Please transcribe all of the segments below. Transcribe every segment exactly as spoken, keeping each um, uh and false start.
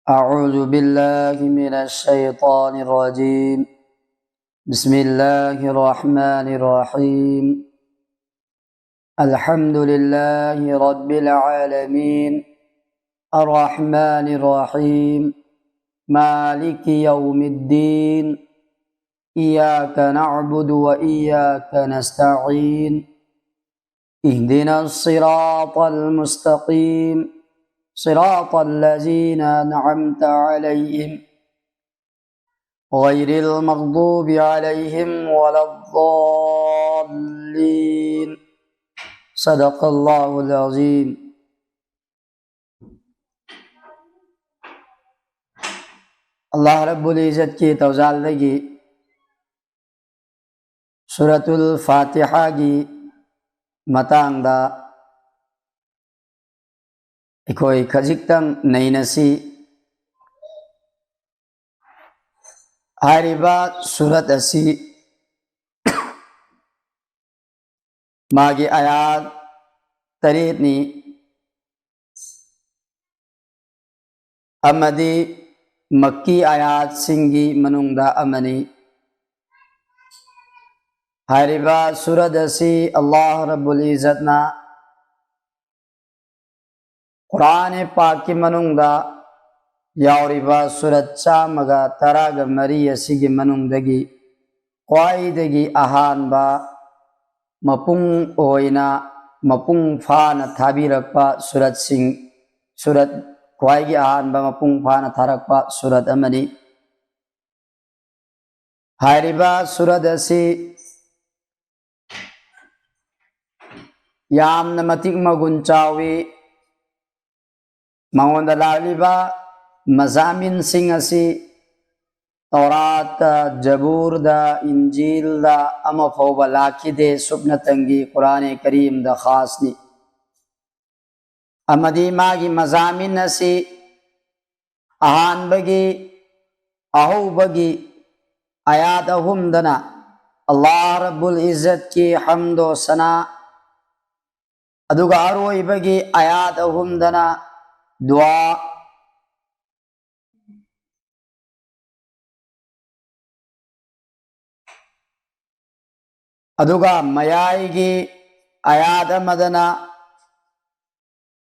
أعوذ بالله من الشيطان الرجيم. بسم الله الرحمن الرحيم. الحمد لله رب العالمين. الرحمن الرحيم. مالك يوم الدين. إياك نعبد وإياك نستعين. اهدنا الصراط المستقيم. صراط الذين أنعمت عليهم. غير المغضوب عليهم ولا الضالين. صدق الله العظيم. Allah Rabbul Izzatki tawzaldagi Suratul Fatihagi matangda ꯑꯩꯈꯣꯏ ꯈꯖꯤꯛꯇꯪ ꯅꯩꯅꯁꯤ꯫ ꯍꯥꯏꯔꯤꯕ ꯁꯨꯔꯠ ꯑꯁꯤ ꯃꯥꯒꯤ ꯑꯥꯌꯥꯠ ꯇꯔꯦꯠꯅꯤ ꯑꯃꯗꯤ ꯃꯛꯀꯤ ꯑꯥꯌꯥꯠꯁꯤꯡꯒꯤ ꯃꯅꯨꯡꯗ ꯑꯃꯅꯤ꯫ ꯍꯥꯏꯔꯤꯕ ꯁꯨꯔꯠ ꯑꯁꯤ ꯑꯜꯂꯥꯍ ꯔꯕꯨꯜ ꯏꯖꯠꯅ ꯀꯨꯔꯥꯟ ꯄꯥꯛꯀꯤ ꯃꯅꯨꯡꯗ ꯌꯥꯎꯔꯤꯕ ꯁꯨꯔꯠ ꯆꯥꯝꯃꯒ ꯇꯔꯥꯒ ꯃꯔꯤ ꯑꯁꯤꯒꯤ ꯃꯅꯨꯡꯗꯒꯤ ꯈ꯭ꯋꯥꯏꯗꯒꯤ ꯑꯍꯥꯟꯕ ꯃꯄꯨꯡ ꯑꯣꯏꯅ, ꯃꯄꯨꯡ ꯐꯥꯅ ꯊꯥꯕꯤꯔꯛꯄ ꯁꯨꯔꯠꯁꯤꯡ, ꯁꯨꯔꯠ, ꯈ꯭ꯋꯥꯏꯒꯤ ꯑꯍꯥꯟꯕ ꯃꯄꯨꯡ ꯐꯥꯅ ꯊꯥꯔꯛꯄ ꯁꯨꯔꯠ ꯑꯃꯅꯤ꯫ ꯍꯥꯏꯔꯤꯕ ꯁꯨꯔꯠ ꯑꯁꯤ ꯌꯥꯝꯅ ꯃꯇꯤꯛ ꯃꯒꯨꯟ ꯆꯥꯎꯏ꯫ ꯃꯉꯣꯟꯗ ꯂꯥꯛꯂꯤꯕ ꯃꯖꯥꯃꯤꯟꯁꯤꯡ ꯑꯁꯤ ꯇꯧꯔꯥꯠꯇ, ꯖꯕꯨꯔꯗ, ꯏꯟꯖꯤꯜꯗ ꯑꯃ ꯐꯥꯎꯕ ꯂꯥꯛꯈꯤꯗꯦ꯫ ꯁꯨꯞꯅꯇꯪꯒꯤ ꯀꯨꯔꯥꯟ ꯀꯔꯤꯝꯗ ꯈꯥꯁꯅꯤ꯫ ꯑꯃꯗꯤ ꯃꯥꯒꯤ ꯃꯖꯥꯃꯤꯟ ꯑꯁꯤ ꯑꯍꯥꯟꯕꯒꯤ, ꯑꯍꯧꯕꯒꯤ ꯑꯥꯌꯥꯠ ꯑꯍꯨꯝꯗꯅ ꯑꯜꯂꯥꯍ ꯔꯕꯨꯜ ꯏꯖꯠꯀꯤ ꯍꯝꯗꯣ ꯁꯅꯥ, ꯑꯗꯨꯒ ꯑꯔꯣꯏꯕꯒꯤ ꯑꯥꯌꯥꯠ ꯑꯍꯨꯝꯗꯅ ꯗꯨꯋꯥ, ꯑꯗꯨꯒ ꯃꯌꯥꯏꯒꯤ ꯑꯌꯥꯠ ꯑꯃꯗꯅ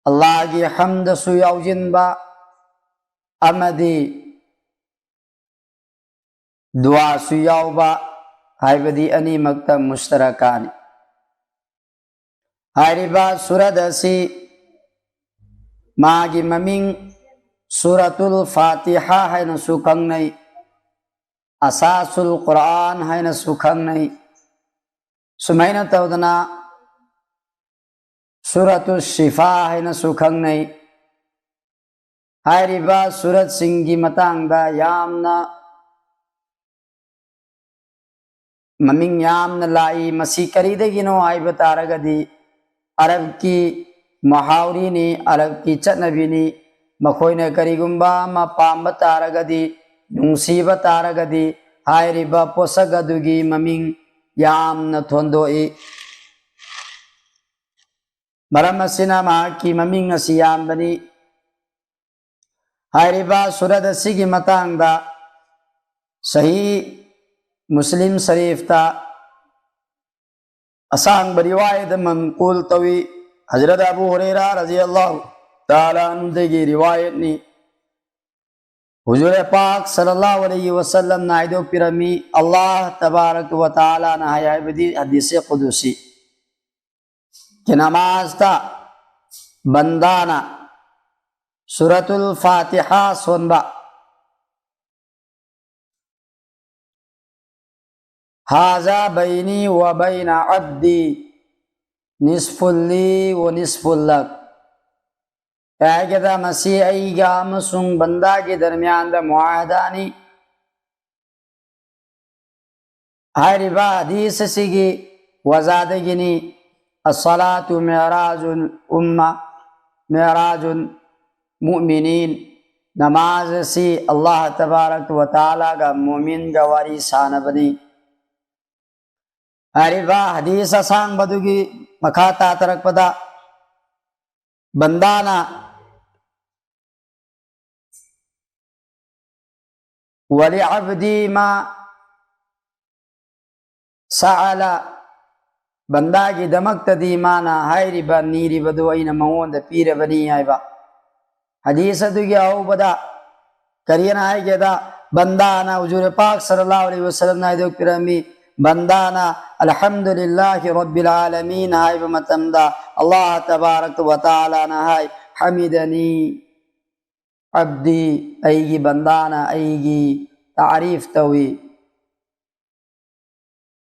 ꯑꯜꯂꯥꯍꯒꯤ ꯍꯝꯗꯁꯨ ꯌꯥꯎꯁꯤꯟꯕ ꯑꯃꯗꯤ ꯗꯨꯋꯥꯁꯨ ꯌꯥꯎꯕ, ꯍꯥꯏꯕꯗꯤ ꯑꯅꯤꯃꯛꯇ ꯃꯨꯁꯇꯔꯀꯥꯅꯤ꯫ ꯍꯥꯏꯔꯤꯕ ꯁꯨꯔꯠ ꯑꯁꯤ ꯃꯥꯒꯤ ꯃꯃꯤꯡ ꯁꯨꯔꯇꯨꯜ ꯐꯥꯇꯤꯍꯥ ꯍꯥꯏꯅꯁꯨ ꯈꯪꯅꯩ, ꯑꯁꯥꯁꯨꯜ ꯀꯨꯔꯥꯟ ꯍꯥꯏꯅꯁꯨ ꯈꯪꯅꯩ꯫ ꯁꯨꯃꯥꯏꯅ ꯇꯧꯗꯅ ꯁꯨꯔꯇꯨ ꯁꯤꯐꯥ ꯍꯥꯏꯅꯁꯨ ꯈꯪꯅꯩ꯫ ꯍꯥꯏꯔꯤꯕ ꯁꯨꯔꯠꯁꯤꯡꯒꯤ ꯃꯇꯥꯡꯗ ꯌꯥꯝꯅ ꯃꯃꯤꯡ ꯌꯥꯝꯅ ꯂꯥꯛꯏ꯫ ꯃꯁꯤ ꯀꯔꯤꯗꯒꯤꯅꯣ ꯍꯥꯏꯕ ꯇꯥꯔꯒꯗꯤ, ꯑꯔꯕꯀꯤ ꯃꯍꯥꯎꯔꯤꯅꯤ, ꯑꯔꯕꯀꯤ ꯆꯠꯅꯕꯤꯅꯤ꯫ ꯃꯈꯣꯏꯅ ꯀꯔꯤꯒꯨꯝꯕ ꯑꯃ ꯄꯥꯝꯕ ꯇꯥꯔꯒꯗꯤ, ꯅꯨꯡꯁꯤꯕ ꯇꯥꯔꯒꯗꯤ, ꯍꯥꯏꯔꯤꯕ ꯄꯣꯠꯁꯛ ꯑꯗꯨꯒꯤ ꯃꯃꯤꯡ ꯌꯥꯝꯅ ꯊꯣꯟꯗꯣꯛꯏ꯫ ꯃꯔꯝ ꯑꯁꯤꯅ ꯃꯍꯥꯛꯀꯤ ꯃꯃꯤꯡ ꯑꯁꯤ ꯌꯥꯝꯕꯅꯤ꯫ ꯍꯥꯏꯔꯤꯕ ꯁꯨꯔꯠ ꯑꯁꯤꯒꯤ ꯃꯇꯥꯡꯗ ꯁꯍꯤ ꯃꯨꯁꯂꯤꯝ ꯁꯔꯤꯐꯇ ꯑꯁꯥꯡꯕ ꯔꯤꯋꯥꯌꯠ ꯑꯃ ꯃꯟꯀꯨꯜ ꯇꯧꯏ꯫ ꯍꯖꯔꯠ ꯑꯕꯨ ꯍꯨꯔꯩꯔꯥ ꯔꯖꯤꯌꯜꯂꯥꯍꯨ ꯇꯥꯂꯥ ꯑꯟꯍꯨꯗꯒꯤ ꯔꯤꯋꯥꯌꯠꯅꯤ꯫ ꯍꯨꯖꯨꯔ ꯄꯥꯛ ꯁꯜꯂꯜꯂꯥꯍꯨ ꯑꯂꯩꯍꯤ ꯋꯁꯜꯂꯝꯅ ꯍꯥꯏꯗꯣꯛꯄꯤꯔꯝꯃꯤ, ꯑꯜꯂꯥꯍ ꯇꯕꯥꯔꯛ ꯋ ꯇꯥꯂꯥꯅ ꯍꯥꯏ, ꯍꯥꯏꯕꯗꯤ ꯍꯗꯤꯁꯦ ꯀꯨꯗꯨꯁꯤ꯫ ꯀꯤ ꯅꯃꯥꯖꯇ ꯕꯟꯗꯥꯅ ꯁꯨꯔꯇꯨꯜ ꯐꯥꯇꯤꯍꯥ ꯁꯣꯟꯕ, ꯍꯥꯖꯥ ꯕꯩꯅꯤ ꯋ ꯕꯩꯅ ꯑꯕꯗꯤ ꯅꯤꯁꯐꯨꯜ ꯂꯤ ꯋ ꯅꯤꯁꯐꯨꯜ ꯂꯛ꯫ ꯀꯩ ꯍꯥꯏꯒꯦꯗ, ꯃꯁꯤ ꯑꯩꯒ ꯑꯃꯁꯨꯡ ꯕꯟꯗꯥꯒꯤ ꯗꯔꯃꯤꯌꯥꯟꯗ ꯃꯨꯑꯥꯍꯗꯥꯅꯤ꯫ ꯍꯥꯏꯔꯤꯕ ꯍꯗꯤꯁ ꯑꯁꯤꯒꯤ ꯋꯖꯥꯗꯒꯤꯅꯤ, "ꯑꯁꯁꯂꯥꯇꯨ ꯃꯤꯑꯔꯥꯖꯨꯜ ꯎꯝꯃ, ꯃꯤꯑꯔꯥꯖꯨꯜ ꯃꯨꯑꯃꯤꯅꯤꯟ", ꯅꯃꯥꯖ ꯑꯁꯤ ꯑꯜꯂꯥꯍ ꯇꯕꯥꯔꯛ ꯋ ꯇꯥꯂꯥꯒ ꯃꯨꯃꯤꯟꯒ ꯋꯥꯔꯤ ꯁꯥꯅꯕꯅꯤ꯫ ꯍꯥꯏꯔꯤꯕ ꯍꯗꯤꯁ ꯑꯁꯥꯡꯕꯗꯨꯒꯤ ꯃꯈꯥ ꯇꯥꯊꯔꯛꯄꯗ, ꯕꯟꯗꯥꯅ "ꯋꯂꯤ ꯑꯕꯗꯤ ꯃꯥ ꯁꯑꯂ", ꯕꯟꯗꯥꯒꯤꯗꯃꯛꯇꯗꯤ ꯃꯥꯅ ꯍꯥꯏꯔꯤꯕ, ꯅꯤꯔꯤꯕꯗꯨ ꯑꯩꯅ ꯃꯉꯣꯟꯗ ꯄꯤꯔꯕꯅꯤ ꯍꯥꯏꯕ꯫ ꯍꯗꯤꯁ ꯑꯗꯨꯒꯤ ꯑꯍꯧꯕꯗ ꯀꯔꯤꯅ ꯍꯥꯏꯒꯦꯗ, ꯕꯟꯗꯥꯅ ꯍꯨꯖꯨꯔ ꯄꯥꯛ ꯁꯜꯂꯜꯂꯥꯍꯨ ꯑꯂꯩꯍꯤ ꯋꯁꯜꯂꯝꯅ ꯍꯥꯏꯗꯣꯛꯄꯤꯔꯝꯃꯤ, ꯕꯟꯗꯥꯅ "ꯑꯜꯍꯝꯗꯨꯂꯤꯜꯂꯥꯍꯤ ꯔꯕꯤꯜ ꯑꯥꯂꯃꯤꯟ" ꯍꯥꯏꯕ ꯃꯇꯝꯗ, ꯑꯜꯂꯥꯍ ꯇꯕꯥꯔꯛ ꯋ ꯇꯥꯂꯥꯅ ꯍꯥꯏ, "ꯍꯃꯤꯗꯅꯤ ꯑꯕꯗꯤ", ꯑꯩꯒꯤ ꯕꯟꯗꯥꯅ ꯑꯩꯒꯤ ꯇꯥꯔꯤꯐ ꯇꯧꯏ꯫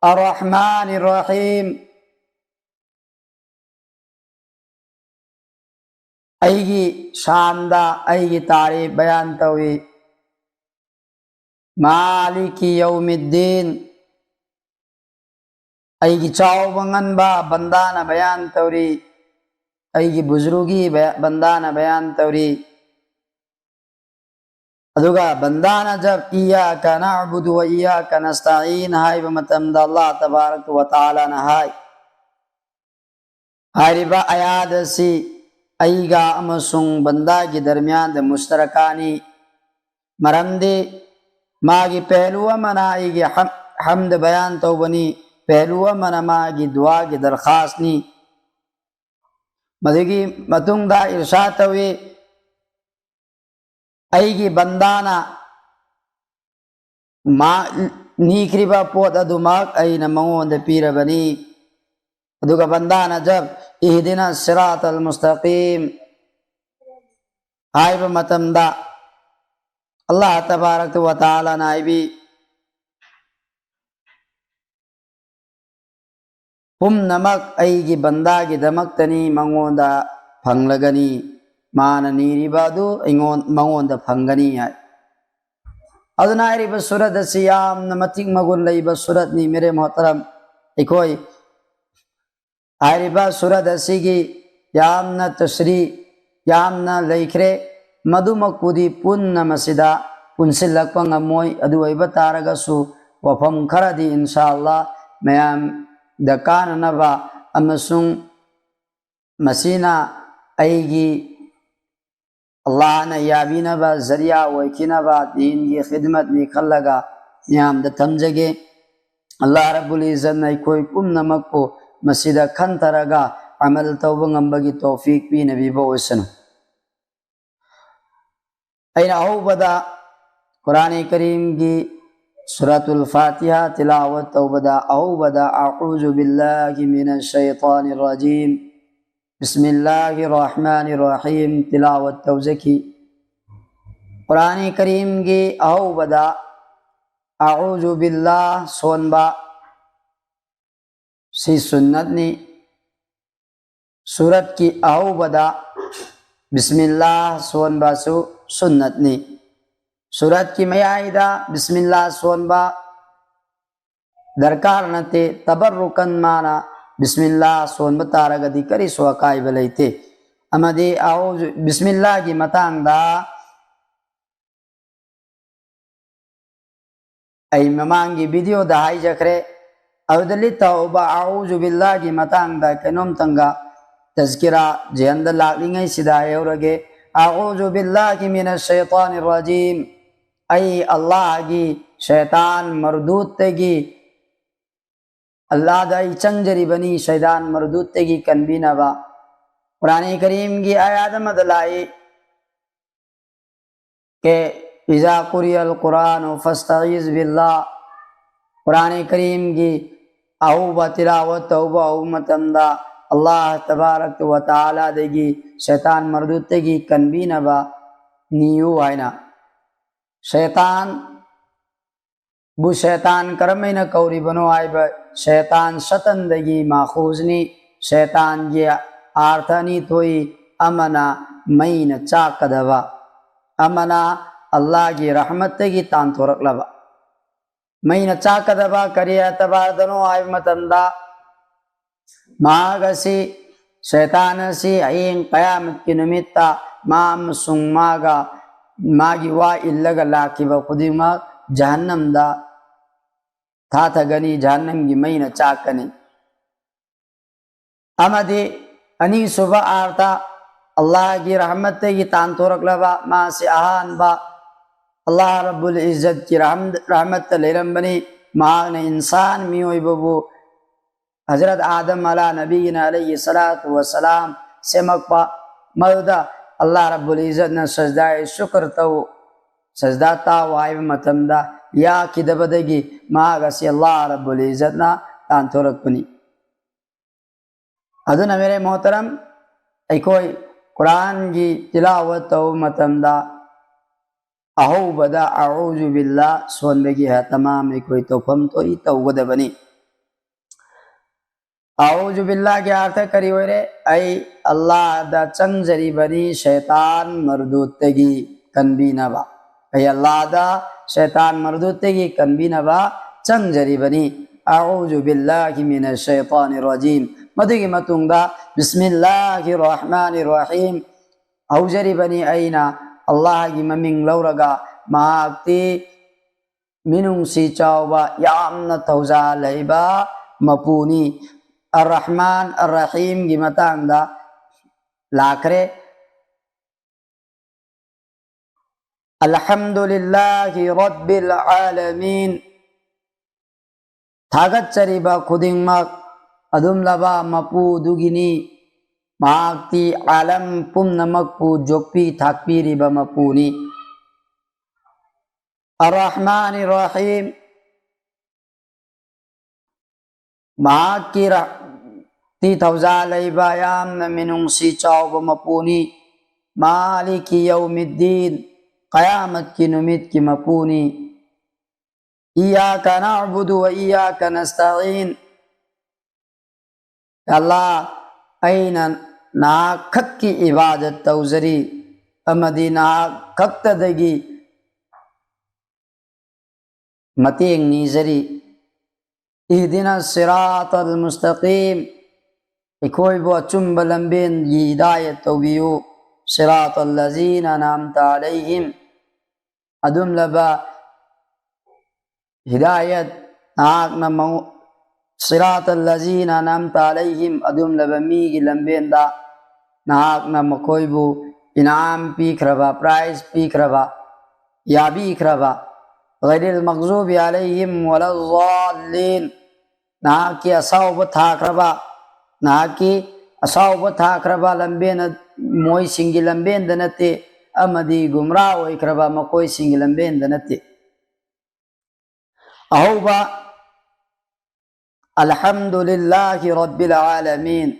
"ꯑꯔꯔꯍꯃꯥꯅꯤꯔ ꯔꯍꯤꯝ", ꯑꯩꯒꯤ ꯁꯥꯟꯗ ꯑꯩꯒꯤ ꯇꯥꯔꯤꯐ ꯕꯌꯥꯟ ꯇꯧꯏ꯫ "ꯃꯥꯂꯤꯀꯤ ꯌꯧꯃꯤꯗꯤꯟ", ꯑꯩꯒꯤ ꯆꯥꯎꯕ ꯉꯟꯕ ꯕꯟꯗꯥꯅ ꯕꯌꯥꯟ ꯇꯧꯔꯤ꯫ ꯑꯩꯒꯤ ꯕꯨꯖꯨꯔꯨꯒꯤ ꯕꯌꯥ-, ꯕꯟꯗꯥꯅ ꯕꯌꯥꯟ ꯇꯧꯔꯤ꯫ ꯑꯗꯨꯒ ꯕꯟꯗꯥꯅ ꯖꯕ "ꯏꯌꯥꯀ ꯅꯑꯕꯨꯗꯨ ꯋ ꯏꯌꯥꯀ ꯅꯁꯇꯥꯏꯟ" ꯍꯥꯏꯕ ꯃꯇꯝꯗ, ꯑꯜꯂꯥꯍ ꯇꯕꯥꯔꯛ ꯋ ꯇꯥꯂꯥꯅ ꯍꯥꯏ, ꯍꯥꯏꯔꯤꯕ ꯑꯌꯥꯠ ꯑꯁꯤ ꯑꯩꯒ ꯑꯃꯁꯨꯡ ꯕꯟꯗꯥꯒꯤ ꯗꯔꯃꯤꯌꯥꯟꯗ ꯃꯨꯁꯇꯔꯀꯥꯅꯤ꯫ ꯃꯔꯝꯗꯤ ꯃꯥꯒꯤ ꯄꯦꯍꯂꯨ ꯑꯃꯅ ꯑꯩꯒꯤ ꯍꯝ-, ꯍꯝꯗ ꯕꯌꯥꯟ ꯇꯧꯕꯅꯤ, ꯄꯦꯍꯂꯨ ꯑꯃꯅ ꯃꯥꯒꯤ ꯗꯨꯋꯥꯒꯤ ꯗꯔꯈꯥꯁꯅꯤ꯫ ꯃꯗꯨꯒꯤ ꯃꯇꯨꯡꯗ ꯏꯔꯁꯥꯗ ꯇꯧꯏ, ꯑꯩꯒꯤ ꯕꯟꯗꯥꯅ ꯃꯥ ꯅꯤꯈ꯭ꯔꯤꯕ ꯄꯣꯠ ꯑꯗꯨꯃꯛ ꯑꯩꯅ ꯃꯉꯣꯟꯗ ꯄꯤꯔꯕꯅꯤ꯫ ꯑꯗꯨꯒ ꯕꯟꯗꯥꯅ ꯖꯕ "ꯏꯍꯗꯤꯅ ꯁꯤꯔꯥꯇꯜ ꯃꯨꯁꯇꯥꯀꯤꯝ" ꯍꯥꯏꯕ ꯃꯇꯝꯗ, ꯑꯜꯂꯥꯍ ꯇꯕꯥꯔꯛ ꯋ ꯇꯥꯂꯥꯅ ꯍꯥꯏꯕꯤ, ꯄꯨꯝꯅꯃꯛ ꯑꯩꯒꯤ ꯕꯟꯗꯥꯒꯤꯗꯃꯛꯇꯅꯤ, ꯃꯉꯣꯟꯗ ꯐꯪꯂꯒꯅꯤ, ꯃꯥꯅ ꯅꯤꯔꯤꯕ ꯑꯗꯨ ꯑꯩꯉꯣꯟ-, ꯃꯉꯣꯟꯗ ꯐꯪꯒꯅꯤ ꯍꯥꯏ꯫ ꯑꯗꯨꯅ ꯍꯥꯏꯔꯤꯕ ꯁꯨꯔꯠ ꯑꯁꯤ ꯌꯥꯝꯅ ꯃꯇꯤꯛ ꯃꯒꯨꯟ ꯂꯩꯕ ꯁꯨꯔꯠꯅꯤ, ꯃꯦꯔꯦ ꯃꯣꯍꯇꯔꯝ꯫ ꯑꯩꯈꯣꯏ ꯍꯥꯏꯔꯤꯕ ꯁꯨꯔꯠ ꯑꯁꯤꯒꯤ ꯌꯥꯝꯅ ꯇꯁꯔꯤ, ꯌꯥꯝꯅ ꯂꯩꯈ꯭ꯔꯦ꯫ ꯃꯗꯨꯃꯛꯄꯨꯗꯤ ꯄꯨꯟꯅ ꯃꯁꯤꯗ ꯄꯨꯟꯁꯤꯜꯂꯛꯄ ꯉꯝꯃꯣꯏ꯫ ꯑꯗꯨ ꯑꯣꯏꯕ ꯇꯥꯔꯒꯁꯨ, ꯋꯥꯐꯝ ꯈꯔꯗꯤ ꯏꯟꯁꯥ ꯑꯜꯂꯥ ꯃꯌꯥꯝꯗ ꯀꯥꯟꯅꯅꯕ ꯑꯃꯁꯨꯡ ꯃꯁꯤꯅ ꯑꯩꯒꯤ ꯑꯜꯂꯥꯍꯅ ꯌꯥꯕꯤꯅꯕ ꯖꯔꯤꯌꯥ ꯑꯣꯏꯈꯤꯅꯕ ꯗꯤꯟꯒꯤ ꯈꯤꯗꯃꯠꯅꯤ ꯈꯜꯂꯒ ꯃꯤꯌꯥꯝꯗ ꯊꯝꯖꯒꯦ꯫ ꯑꯜꯂꯥꯍ ꯔꯕꯨꯜ ꯏꯖꯠꯅ ꯑꯩꯈꯣꯏ ꯄꯨꯝꯅꯃꯛꯄꯨ ꯃꯁꯤꯗ ꯈꯟꯊꯔꯒ ꯑꯃꯜ ꯇꯧꯕ ꯉꯝꯕꯒꯤ ꯇꯧꯐꯤꯛ ꯄꯤꯅꯕꯤꯕ ꯑꯣꯏꯁꯅꯨ꯫ ꯑꯩꯅ ꯑꯍꯧꯕꯗ ꯀꯨꯔꯥꯟ ꯀꯔꯤꯝꯒꯤ ꯁꯨꯔꯥꯇꯨꯜ ꯐꯥꯇꯤꯍꯥ ꯇꯤꯂꯥꯋꯠ ꯇꯧꯕꯗ ꯑꯍꯧꯕꯗ "ꯑꯑꯨꯖꯨ ꯕꯤꯜꯂꯥꯍꯤ ꯃꯤꯅꯁ ꯁꯩꯇꯥꯅꯤꯔ ꯔꯥꯖꯤꯝ, ꯕꯤꯁꯃꯤꯜꯂꯥꯍꯤꯔ ꯔꯍꯃꯥꯅꯤꯔ ꯔꯍꯤꯝ" ꯇꯤꯂꯥꯋꯠ ꯇꯧꯖꯈꯤ꯫ ꯀꯨꯔꯥꯟ ꯀꯔꯤꯝꯒꯤ ꯑꯍꯧꯕꯗ "ꯑꯑꯨꯖꯨ ꯕꯤꯜꯂꯥꯍ" ꯁꯣꯟꯕ ꯁꯤ ꯁꯨꯟꯅꯠꯅꯤ꯫ ꯁꯨꯔꯠꯀꯤ ꯑꯍꯧꯕꯗ ꯕꯤꯁꯃꯤꯜꯂꯥꯍ ꯁꯣꯟꯕꯁꯨ ꯁꯨꯟꯅꯠꯅꯤ꯫ ꯁꯨꯔꯠꯀꯤ ꯃꯌꯥꯏꯗ ꯕꯤꯁꯃꯤꯜꯂꯥꯍ ꯁꯣꯟꯕ ꯗꯔꯀꯥꯔ ꯅꯠꯇꯦ꯫ ꯇꯕꯔꯔꯨꯀꯟ ꯃꯥꯅ ꯕꯤꯁꯃꯤꯜꯂꯥꯍ ꯁꯣꯟꯕ ꯇꯥꯔꯒꯗꯤ ꯀꯔꯤꯁꯨ ꯑꯀꯥꯏꯕ ꯂꯩꯇꯦ꯫ ꯑꯃꯗꯤ ꯑꯍꯧꯖꯨ ꯕꯤꯁꯃꯤꯜꯂꯥꯍꯒꯤ ꯃꯇꯥꯡꯗ ꯑꯩ ꯃꯃꯥꯡꯒꯤ ꯚꯤꯗꯤꯑꯣꯗ ꯍꯥꯏꯖꯈ꯭ꯔꯦ꯫ ꯑꯗꯨꯗ ꯂꯤꯠꯇꯧꯕ "ꯑꯑꯨꯖꯨ ꯕꯤꯜꯂꯥꯍꯒꯤ" ꯃꯇꯥꯡꯗ ꯀꯩꯅꯣꯝꯇꯪꯒ ꯇꯖꯀꯤꯔꯥ ꯖꯤꯍꯟꯗ ꯂꯥꯛꯂꯤꯉꯩꯁꯤꯗ ꯍꯥꯏꯍꯧꯔꯒꯦ꯫ "ꯑꯑꯨꯖꯨ ꯕꯤꯜꯂꯥꯍꯤ ꯃꯤꯅꯁ ꯁꯩꯇꯥꯅꯤꯔ ꯔꯥꯖꯤꯝ", ꯑꯩ ꯑꯜꯂꯥꯍꯒꯤ ꯁꯩꯇꯥꯟ ꯃꯔꯗꯨꯠꯇꯒꯤ, ꯑꯜꯂꯥꯍꯗ ꯑꯩ ꯆꯪꯖꯔꯤꯕꯅꯤ ꯁꯩꯇꯥꯟ ꯃꯔꯗꯨꯠꯇꯒꯤ ꯀꯟꯕꯤꯅꯕ꯫ ꯀꯨꯔꯥꯟ ꯀꯔꯤꯝꯒꯤ ꯑꯥꯌꯥꯠ ꯑꯃꯗ ꯂꯥꯛꯏ, ꯀꯦ, "ꯏꯖꯥ ꯀꯨꯔꯤꯌꯜ ꯀꯨꯔꯥꯅꯨ ꯐꯥꯁꯇꯏꯖ ꯕꯤꯜꯂꯥꯍ", ꯀꯨꯔꯥꯟ ꯀꯔꯤꯝꯒꯤ ꯑꯍꯧꯕ ꯇꯤꯂꯥꯋꯠ ꯇꯧꯕ ꯍꯧꯕ ꯃꯇꯝꯗ ꯑꯜꯂꯥꯍ ꯇꯕꯥꯔꯛ ꯋ ꯇꯥꯂꯥꯗꯒꯤ ꯁꯩꯇꯥꯟ ꯃꯔꯗꯨꯠꯇꯒꯤ ꯀꯟꯕꯤꯅꯕ ꯅꯤꯌꯨ ꯍꯥꯏꯅ꯫ ꯁꯩꯇꯥꯟꯕꯨ ꯁꯩꯇꯥꯟ ꯀꯔꯝꯍꯥꯏꯅ ꯀꯧꯔꯤꯕꯅꯣ ꯍꯥꯏꯕ, ꯁꯩꯇꯥꯟ ꯁꯇꯟꯗꯒꯤ ꯃꯥꯈꯨꯖꯅꯤ꯫ ꯁꯩꯇꯥꯟꯒꯤ ꯑꯥꯔꯊ ꯑꯅꯤ ꯊꯣꯛꯏ, ꯑꯃꯅ ꯃꯩꯅ ꯆꯥꯛꯀꯗꯕ, ꯑꯃꯅ ꯑꯜꯂꯥꯍꯒꯤ ꯔꯍꯃꯠꯇꯒꯤ ꯇꯥꯟꯊꯣꯔꯛꯂꯕ꯫ ꯃꯩꯅ ꯆꯥꯛꯀꯗꯕ ꯀꯔꯤ ꯑꯦꯇꯕꯥꯔꯗꯅꯣ ꯍꯥꯏꯕ ꯃꯇꯝꯗ, ꯃꯍꯥꯛ ꯑꯁꯤ, ꯁꯩꯇꯥꯟ ꯑꯁꯤ ꯍꯌꯦꯡ ꯀꯌꯥꯃꯠꯀꯤ ꯅꯨꯃꯤꯠꯇ ꯃꯥ ꯑꯃꯁꯨꯡ ꯃꯥꯒ, ꯃꯥꯒꯤ ꯋꯥ ꯏꯜꯂꯒ ꯂꯥꯛꯈꯤꯕ ꯈꯨꯗꯤꯡꯃꯛ ꯖꯍꯟꯅꯝꯗ ꯊꯥꯊꯒꯅꯤ, ꯖꯍꯟꯅꯝꯒꯤ ꯃꯩꯅ ꯆꯥꯛꯀꯅꯤ꯫ ꯑꯃꯗꯤ ꯑꯅꯤꯁꯨꯕ ꯑꯥꯔꯊ, ꯑꯜꯂꯥꯍꯒꯤ ꯔꯍꯃꯠꯇꯒꯤ ꯇꯥꯟꯊꯣꯔꯛꯂꯕ, ꯃꯥꯁꯤ ꯑꯍꯥꯟꯕ ꯑꯜꯂꯥꯍ ꯔꯕꯨꯜ ꯏꯖꯠꯀꯤ ꯔꯍꯝ-, ꯔꯍꯃꯠꯇ ꯂꯩꯔꯝꯕꯅꯤ꯫ ꯃꯍꯥꯛꯅ ꯏꯟꯁꯥꯟ, ꯃꯤꯑꯣꯏꯕꯕꯨ ꯍꯖꯔꯠ ꯑꯥꯗꯝ ꯑꯂꯥ ꯅꯕꯤꯒꯤꯅ ꯑꯂꯩꯍꯤ ꯁꯂꯥꯇꯨ ꯋꯁꯂꯥꯝ ꯁꯦꯝꯃꯛꯄ, ꯃꯗꯨꯗ ꯑꯜꯂꯥꯍ ꯔꯕꯨꯜ ꯏꯖꯠꯅ ꯁꯖꯗꯥꯏ ꯁꯨꯀ꯭ꯔ ꯇꯧ, ꯁꯖꯗꯥ ꯇꯥꯎ ꯍꯥꯏꯕ ꯃꯇꯝꯗ ꯌꯥꯈꯤꯗꯕꯗꯒꯤ ꯃꯍꯥꯛ ꯑꯁꯤ ꯑꯜꯂꯥꯍ ꯔꯕꯨꯜ ꯏꯖꯠꯅ ꯇꯥꯟꯊꯣꯔꯛꯄꯅꯤ꯫ ꯑꯗꯨꯅ ꯃꯦꯔꯦ ꯃꯣꯍꯇꯔꯝ, ꯑꯩꯈꯣꯏ ꯀꯨꯔꯥꯟꯒꯤ ꯇꯤꯂꯥꯋꯠ ꯇꯧꯕ ꯃꯇꯝꯗ ꯑꯍꯧꯕꯗ ꯑꯎꯖꯨ ꯕꯤꯜꯂꯥ ꯁꯣꯟꯕꯒꯤ ꯍꯇꯃꯥꯝ ꯑꯩꯈꯣꯏ ꯇꯧꯐꯝ ꯊꯣꯛꯏ, ꯇꯧꯒꯗꯕꯅꯤ꯫ ꯑꯎꯖꯨ ꯕꯤꯜꯂꯥꯒꯤ ꯑꯥꯔꯊ ꯀꯔꯤ ꯑꯣꯏꯔꯦ? ꯑꯩ ꯑꯜꯂꯥꯍꯗ ꯆꯪꯖꯔꯤꯕꯅꯤ ꯁꯩꯇꯥꯟ ꯃꯔꯗꯨꯠꯇꯒꯤ ꯀꯟꯕꯤꯅꯕ꯫ ꯑꯩ ꯑꯜꯂꯥꯍꯗ ꯁꯩꯇꯥꯟ ꯃꯔꯗꯨꯠꯇꯒꯤ ꯀꯟꯕꯤꯅꯕ ꯆꯪꯖꯔꯤꯕꯅꯤ꯫ ꯑꯎꯖꯨ ꯕꯤꯜꯂꯥꯍꯤ ꯃꯤꯅ ꯁꯩꯇꯥꯅꯤ ꯔꯖꯤꯝ꯫ ꯃꯗꯨꯒꯤ ꯃꯇꯨꯡꯗ ꯕꯤꯁꯃꯤꯜꯂꯥꯍꯤ ꯔꯍꯃꯥꯅꯤ ꯔꯍꯤꯝ꯫ ꯍꯧꯖꯔꯤꯕꯅꯤ ꯑꯩꯅ ꯑꯜꯂꯥꯍꯒꯤ ꯃꯃꯤꯡ ꯂꯧꯔꯒ, ꯃꯍꯥꯛꯇꯤ ꯃꯤꯅꯨꯡꯁꯤ ꯆꯥꯎꯕ, ꯌꯥꯝꯅ ꯊꯧꯖꯥꯜ ꯂꯩꯕ ꯃꯄꯨꯅꯤ꯫ ꯑꯔ ꯔꯍꯃꯥꯟ ꯑꯔ ꯔꯍꯤꯝꯒꯤ ꯃꯇꯥꯡꯗ ꯂꯥꯛꯈ꯭ꯔꯦ꯫ ꯑꯜꯍꯝꯗꯨꯂꯤꯜꯂꯥꯍꯤ ꯔꯕꯤꯜ ꯑꯥꯂꯃꯤꯟ꯫ ꯊꯥꯒꯠꯆꯔꯤꯕ ꯈꯨꯗꯤꯡꯃꯛ ꯑꯗꯨꯝꯂꯕ ꯃꯄꯨꯗꯨꯒꯤꯅꯤ꯫ ꯃꯍꯥꯛꯇꯤ ꯑꯥꯂꯝ ꯄꯨꯝꯅꯃꯛꯄꯨ ꯌꯣꯛꯄꯤ ꯊꯥꯛꯄꯤꯔꯤꯕ ꯃꯄꯨꯅꯤ꯫ ꯑꯔ ꯔꯍꯃꯥꯅꯤ ꯔꯍꯤꯝ꯫ ꯃꯍꯥꯛꯀꯤ ꯔ-, ꯇꯤ ꯊꯧꯖꯥꯜ ꯂꯩꯕ ꯌꯥꯝꯅ ꯃꯤꯅꯨꯡꯁꯤ ꯆꯥꯎꯕ ꯃꯄꯨꯅꯤ꯫ ꯃꯥꯂꯤꯀꯤ ꯌꯧꯃꯤꯗꯤꯟ, ꯀꯌꯥꯃꯠꯀꯤ ꯅꯨꯃꯤꯠꯀꯤ ꯃꯄꯨꯅꯤ꯫ ꯏꯌꯥꯀ ꯅꯑꯕꯨꯗꯨ ꯋ ꯏꯌꯥꯀ ꯅꯁꯇꯥꯏꯟ꯫ ꯑꯜꯂꯥꯍ, ꯑꯩꯅ ꯅꯍꯥꯛ ꯈꯛꯀꯤ ꯏꯕꯥꯗꯠ ꯇꯧꯖꯔꯤ ꯑꯃꯗꯤ ꯅꯍꯥꯛ ꯈꯛꯇꯗꯒꯤ ꯃꯇꯦꯡ ꯅꯤꯖꯔꯤ꯫ ꯏꯍꯗꯤꯅ ꯁꯤꯔꯥꯇꯜ ꯃꯨꯁꯇꯀꯤꯝ, ꯑꯩꯈꯣꯏꯕꯨ ꯑꯆꯨꯝꯕ ꯂꯝꯕꯦꯟꯒꯤ ꯍꯤꯗꯥꯌꯠ ꯇꯧꯕꯤꯌꯨ꯫ ꯁꯤꯔꯥꯇꯜ ꯂꯖꯤꯅ ꯑꯅꯥꯝꯇ ꯑꯂꯩꯍꯤꯝ, ꯑꯗꯨꯝꯂꯕ ꯍꯤꯗꯥꯌꯠ ꯅꯍꯥꯛꯅ ꯃꯉꯣ-, ꯁꯤꯔꯥꯇꯜ ꯂꯖꯤꯅ ꯑꯅꯥꯝꯇ ꯑꯂꯩꯍꯤꯝ, ꯑꯗꯨꯝꯂꯕ ꯃꯤꯒꯤ ꯂꯝꯕꯦꯟꯗ ꯅꯍꯥꯛꯅ ꯃꯈꯣꯏꯕꯨ ꯏꯅꯥꯝ ꯄꯤꯈ꯭ꯔꯕ, ꯄ꯭ꯔꯥꯏꯖ ꯄꯤꯈ꯭ꯔꯕ, ꯌꯥꯕꯤꯈ꯭ꯔꯕ, ꯒꯩꯔꯤꯜ ꯃꯛꯖꯨꯕꯤ ꯑꯂꯩꯍꯤꯝ ꯋꯂ ꯖꯥꯂꯤꯟ, ꯅꯍꯥꯛꯀꯤ ꯑꯁꯥꯎꯕ ꯊꯥꯈ꯭ꯔꯕ, ꯅꯍꯥꯛꯀꯤ ꯑꯁꯥꯎꯕ ꯊꯥꯈ꯭ꯔꯕ ꯂꯝꯕꯦꯟ, ꯃꯣꯏꯁꯤꯡꯒꯤ ꯂꯝꯕꯦꯟꯗ ꯅꯠꯇꯦ, ꯑꯃꯗꯤ ꯒꯨꯝꯔꯥ ꯑꯣꯏꯈ꯭ꯔꯕ ꯃꯈꯣꯏꯁꯤꯡꯒꯤ ꯂꯝꯕꯦꯟꯗ ꯅꯠꯇꯦ꯫ ꯑꯍꯧꯕ, "ꯑꯜꯍꯝꯗꯨꯂꯤꯜꯂꯥꯍꯤ ꯔꯕꯤꯜ ꯑꯥꯂꯃꯤꯟ",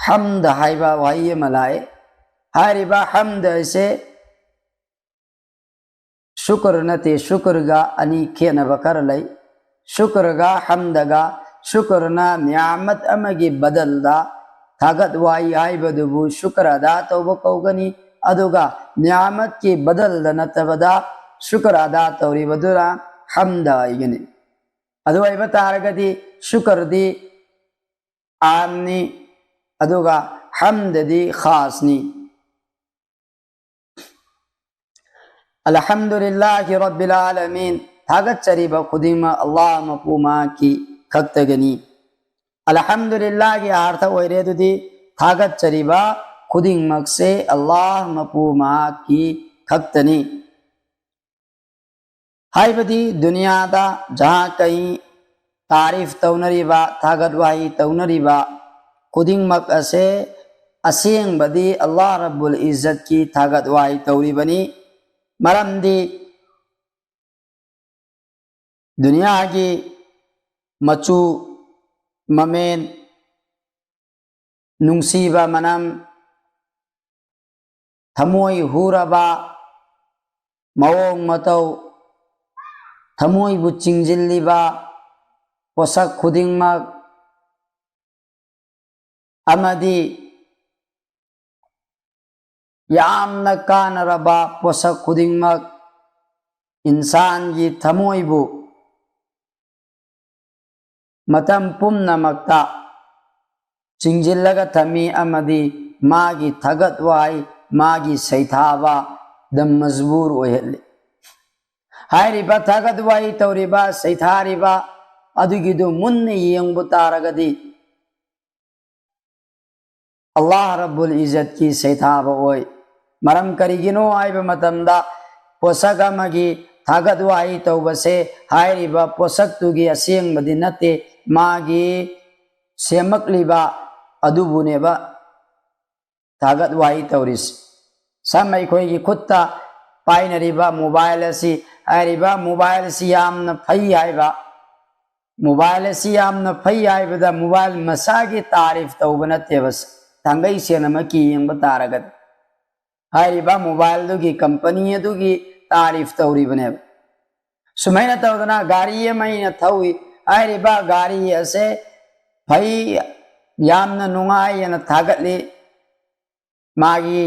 ꯍꯝꯗ ꯍꯥꯏꯕ ꯋꯥꯍꯩ ꯑꯃ ꯂꯥꯛꯑꯦ꯫ ꯍꯥꯏꯔꯤꯕ ꯍꯝꯗ ꯑꯁꯦ ꯁꯨꯀ꯭ꯔ ꯅꯠꯇꯦ, ꯁꯨꯀ꯭ꯔꯒ ꯑꯅꯤ ꯈꯦꯠꯅꯕ ꯈꯔ ꯂꯩ꯫ ꯁꯨꯀ꯭ꯔꯒ ꯍꯝꯗꯒ, ꯁꯨꯀ꯭ꯔꯅ ꯅꯤꯌꯥꯃꯠ ꯑꯃꯒꯤ ꯕꯗꯜꯗ ꯊꯥꯒꯠ ꯋꯥꯍꯩ ꯍꯥꯏꯕꯗꯨꯕꯨ ꯁꯨꯀ꯭ꯔ ꯑꯗꯥ ꯇꯧꯕ ꯀꯧꯒꯅꯤ, ꯑꯗꯨꯒ ꯅꯤꯌꯥꯃꯠꯀꯤ ꯕꯗꯜꯗ ꯅꯠꯇꯕꯗ ꯁꯨꯀ꯭ꯔ ꯑꯗꯥ ꯇꯧꯔꯤꯕꯗꯨꯅ ꯍꯝꯗ ꯑꯣꯏꯒꯅꯤ꯫ ꯑꯗꯨ ꯑꯣꯏꯕ ꯇꯥꯔꯒꯗꯤ ꯁꯨꯀ꯭ꯔꯗꯤ ꯑꯥꯝꯅꯤ, ꯑꯗꯨꯒ ꯍꯝꯗꯗꯤ ꯈꯥꯁꯅꯤ꯫ "ꯑꯜꯍꯝꯗꯨꯂꯤꯜꯂꯥꯍꯤ ꯔꯕꯤꯜ ꯑꯥꯂꯃꯤꯟ", ꯊꯥꯒꯠꯆꯔꯤꯕ ꯈꯨꯗꯤꯡꯃꯛ ꯑꯜꯂꯥꯍ ꯃꯄꯨ ꯃꯍꯥꯛꯀꯤ ꯈꯛꯇꯒꯅꯤ꯫ "ꯑꯜꯍꯝꯗꯨꯂꯤꯜꯂꯥꯍꯒꯤ" ꯑꯥꯔꯊ ꯑꯣꯏꯔꯦ ꯑꯗꯨꯗꯤ, ꯊꯥꯒꯠꯆꯔꯤꯕ ꯈꯨꯗꯤꯡꯃꯛꯁꯦ ꯑꯜꯂꯥꯍ ꯃꯄꯨ ꯃꯍꯥꯛꯀꯤ ꯈꯛꯇꯅꯤ꯫ ꯍꯥꯏꯕꯗꯤ ꯗꯨꯅꯤꯌꯥꯗ ꯖꯍꯥ ꯀꯍꯤ ꯇꯥꯔꯤꯐ ꯇꯧꯅꯔꯤꯕ, ꯊꯥꯒꯠ ꯋꯥꯍꯩ ꯇꯧꯅꯔꯤꯕ ꯈꯨꯗꯤꯡꯃꯛ ꯑꯁꯦ ꯑꯁꯦꯡꯕꯗꯤ ꯑꯜꯂꯥꯍ ꯔꯕꯨꯜ ꯏꯖꯠꯀꯤ ꯊꯥꯒꯠ ꯋꯥꯍꯩ ꯇꯧꯔꯤꯕꯅꯤ꯫ ꯃꯔꯝꯗꯤ ꯗꯨꯅꯤꯌꯥꯒꯤ ꯃꯆꯨ ꯃꯃꯦꯟ, ꯅꯨꯡꯁꯤꯕ ꯃꯅꯝ, ꯊꯃꯣꯏ ꯍꯨꯔꯕ ꯃꯑꯣꯡ ꯃꯇꯧ, ꯊꯃꯣꯏꯕꯨ ꯆꯤꯡꯁꯤꯜꯂꯤꯕ ꯄꯣꯠꯁꯛ ꯈꯨꯗꯤꯡꯃꯛ, ꯑꯃꯗꯤ ꯌꯥꯝꯅ ꯀꯥꯟꯅꯔꯕ ꯄꯣꯠꯁꯛ ꯈꯨꯗꯤꯡꯃꯛ ꯏꯟꯁꯥꯟꯒꯤ ꯊꯃꯣꯏꯕꯨ ꯃꯇꯝ ꯄꯨꯝꯅꯃꯛꯇ ꯆꯤꯡꯁꯤꯜꯂꯒ ꯊꯝꯃꯤ ꯑꯃꯗꯤ ꯃꯥꯒꯤ ꯊꯥꯒꯠ ꯋꯥꯍꯩ, ꯃꯥꯒꯤ ꯁꯩꯊꯥꯕꯗ ꯃꯖꯕꯨꯔ ꯑꯣꯏꯍꯜꯂꯤ꯫ ꯍꯥꯏꯔꯤꯕ ꯊꯥꯒꯠ ꯋꯥꯍꯩ ꯇꯧꯔꯤꯕ, ꯁꯩꯊꯥꯔꯤꯕ ꯑꯗꯨꯒꯤꯗꯨ ꯃꯨꯟꯅ ꯌꯦꯡꯕ ꯇꯥꯔꯒꯗꯤ, ꯑꯜꯂꯥꯍ ꯔꯕꯨꯜ ꯏꯖꯠꯀꯤ ꯁꯩꯊꯥꯕ ꯑꯣꯏ꯫ ꯃꯔꯝ ꯀꯔꯤꯒꯤꯅꯣ ꯍꯥꯏꯕ ꯃꯇꯝꯗ, ꯄꯣꯠꯁꯛ ꯑꯃꯒꯤ ꯊꯥꯒꯠ ꯋꯥꯍꯩ ꯇꯧꯕꯁꯦ ꯍꯥꯏꯔꯤꯕ ꯄꯣꯠꯁꯛꯇꯨꯒꯤ ꯑꯁꯦꯡꯕꯗꯤ ꯅꯠꯇꯦ, ꯃꯥꯒꯤ ꯁꯦꯝꯃꯛꯂꯤꯕ ꯑꯗꯨꯕꯨꯅꯦꯕ ꯊꯥꯒꯠ ꯋꯥꯍꯩ ꯇꯧꯔꯤꯁꯤ꯫ ꯁꯝꯅ ꯑꯩꯈꯣꯏꯒꯤ ꯈꯨꯠꯇ ꯄꯥꯏꯅꯔꯤꯕ mobile ꯑꯁꯤ, ꯍꯥꯏꯔꯤꯕ mobile ꯑꯁꯤ ꯌꯥꯝꯅ ꯐꯩ ꯍꯥꯏꯕ, mobile ꯑꯁꯤ ꯌꯥꯝꯅ ꯐꯩ ꯍꯥꯏꯕꯗ mobile ꯃꯁꯥꯒꯤ ꯇꯥꯔꯤꯐ ꯇꯧꯕ ꯅꯠꯇꯦꯕ, ꯊꯥꯡꯒꯩ ꯁꯦꯡꯅꯃꯛꯀꯤ ꯌꯦꯡꯕ ꯇꯥꯔꯒꯗꯤ꯫ ꯍꯥꯏꯔꯤꯕ mobileꯗꯨꯒꯤ company ꯑꯗꯨꯒꯤ ꯇꯥꯔꯤꯐ ꯇꯧꯔꯤꯕꯅꯦꯕ꯫ ꯁꯨꯃꯥꯏꯅ ꯇꯧꯗꯅ ꯒꯥꯔꯤ ꯑꯃ ꯑꯩꯅ ꯊꯧꯏ, ꯍꯥꯏꯔꯤꯕ ꯒꯥꯔꯤ ꯑꯁꯦ ꯐꯩ, ꯌꯥꯝꯅ ꯅꯨꯡꯉꯥꯏ ꯍꯥꯏꯅ ꯊꯥꯒꯠꯂꯤ꯫ ꯃꯥꯒꯤ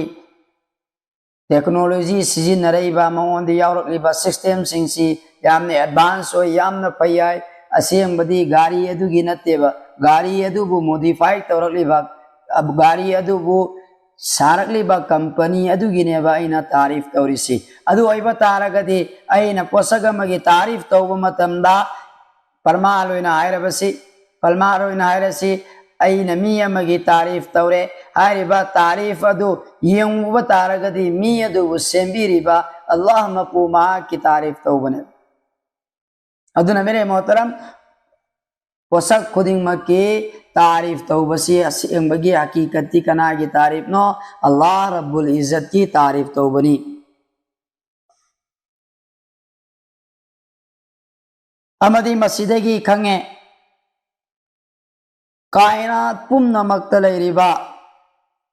technology ꯁꯤꯖꯤꯟꯅꯔꯛꯏꯕ, ꯃꯉꯣꯟꯗ ꯌꯥꯎꯔꯛꯂꯤꯕ systemꯁꯤꯡꯁꯤ ꯌꯥꯝꯅ advance ꯑꯣꯏ, ꯌꯥꯝꯅ ꯐꯩ ꯍꯥꯏ꯫ ꯑꯁꯦꯡꯕꯗꯤ ꯒꯥꯔꯤ ꯑꯗꯨꯒꯤ ꯅꯠꯇꯦꯕ, ꯒꯥꯔꯤ ꯑꯗꯨꯕꯨ modify ꯇꯧꯔꯛꯂꯤꯕ, ꯒꯥꯔꯤ ꯑꯗꯨꯕꯨ ꯁꯥꯔꯛꯂꯤꯕ company ꯑꯗꯨꯒꯤꯅꯦꯕ ꯑꯩꯅ ꯇꯥꯔꯤꯐ ꯇꯧꯔꯤꯁꯤ꯫ ꯑꯗꯨ ꯑꯣꯏꯕ ꯇꯥꯔꯒꯗꯤ ꯑꯩꯅ ꯄꯣꯠꯁꯛ ꯑꯃꯒꯤ ꯇꯥꯔꯤꯐ ꯇꯧꯕ ꯃꯇꯝꯗ ꯄ꯭ꯔꯃꯥꯟ ꯑꯣꯏꯅ ꯍꯥꯏꯔꯕꯁꯤ, ꯄ꯭ꯔꯃꯥꯟ ꯑꯣꯏꯅ ꯍꯥꯏꯔꯁꯤ, ꯑꯩꯅ ꯃꯤ ꯑꯃꯒꯤ ꯇꯥꯔꯤꯐ ꯇꯧꯔꯦ, ꯍꯥꯏꯔꯤꯕ ꯇꯥꯔꯤꯐ ꯑꯗꯨ ꯌꯦꯡꯉꯨꯕ ꯇꯥꯔꯒꯗꯤ ꯃꯤ ꯑꯗꯨꯕꯨ ꯁꯦꯝꯕꯤꯔꯤꯕ ꯑꯜꯂꯥꯍ ꯃꯄꯨ ꯃꯍꯥꯛꯀꯤ ꯇꯥꯔꯤꯐ ꯇꯧꯕꯅꯦ꯫ ꯑꯗꯨꯅ ꯃꯦꯔꯦ ꯃꯣꯍꯇꯔꯝ, ꯄꯣꯠꯁꯛ ꯈꯨꯗꯤꯡꯃꯛꯀꯤ ꯇꯥꯔꯤꯐ ꯇꯧꯕꯁꯤ ꯑꯁꯦꯡꯕꯒꯤ ꯍꯀꯤꯀꯠꯇꯤ ꯀꯅꯥꯒꯤ ꯇꯥꯔꯤꯐꯅꯣ? ꯑꯜꯂꯥꯍ ꯔꯕꯨꯜ ꯏꯖꯠꯀꯤ ꯇꯥꯔꯤꯐ ꯇꯧꯕꯅꯤ꯫ ꯑꯃꯗꯤ ꯃꯁꯤꯗꯒꯤ ꯈꯪꯉꯦ, ꯀꯥꯏꯅꯥꯠ ꯄꯨꯝꯅꯃꯛꯇ ꯂꯩꯔꯤꯕ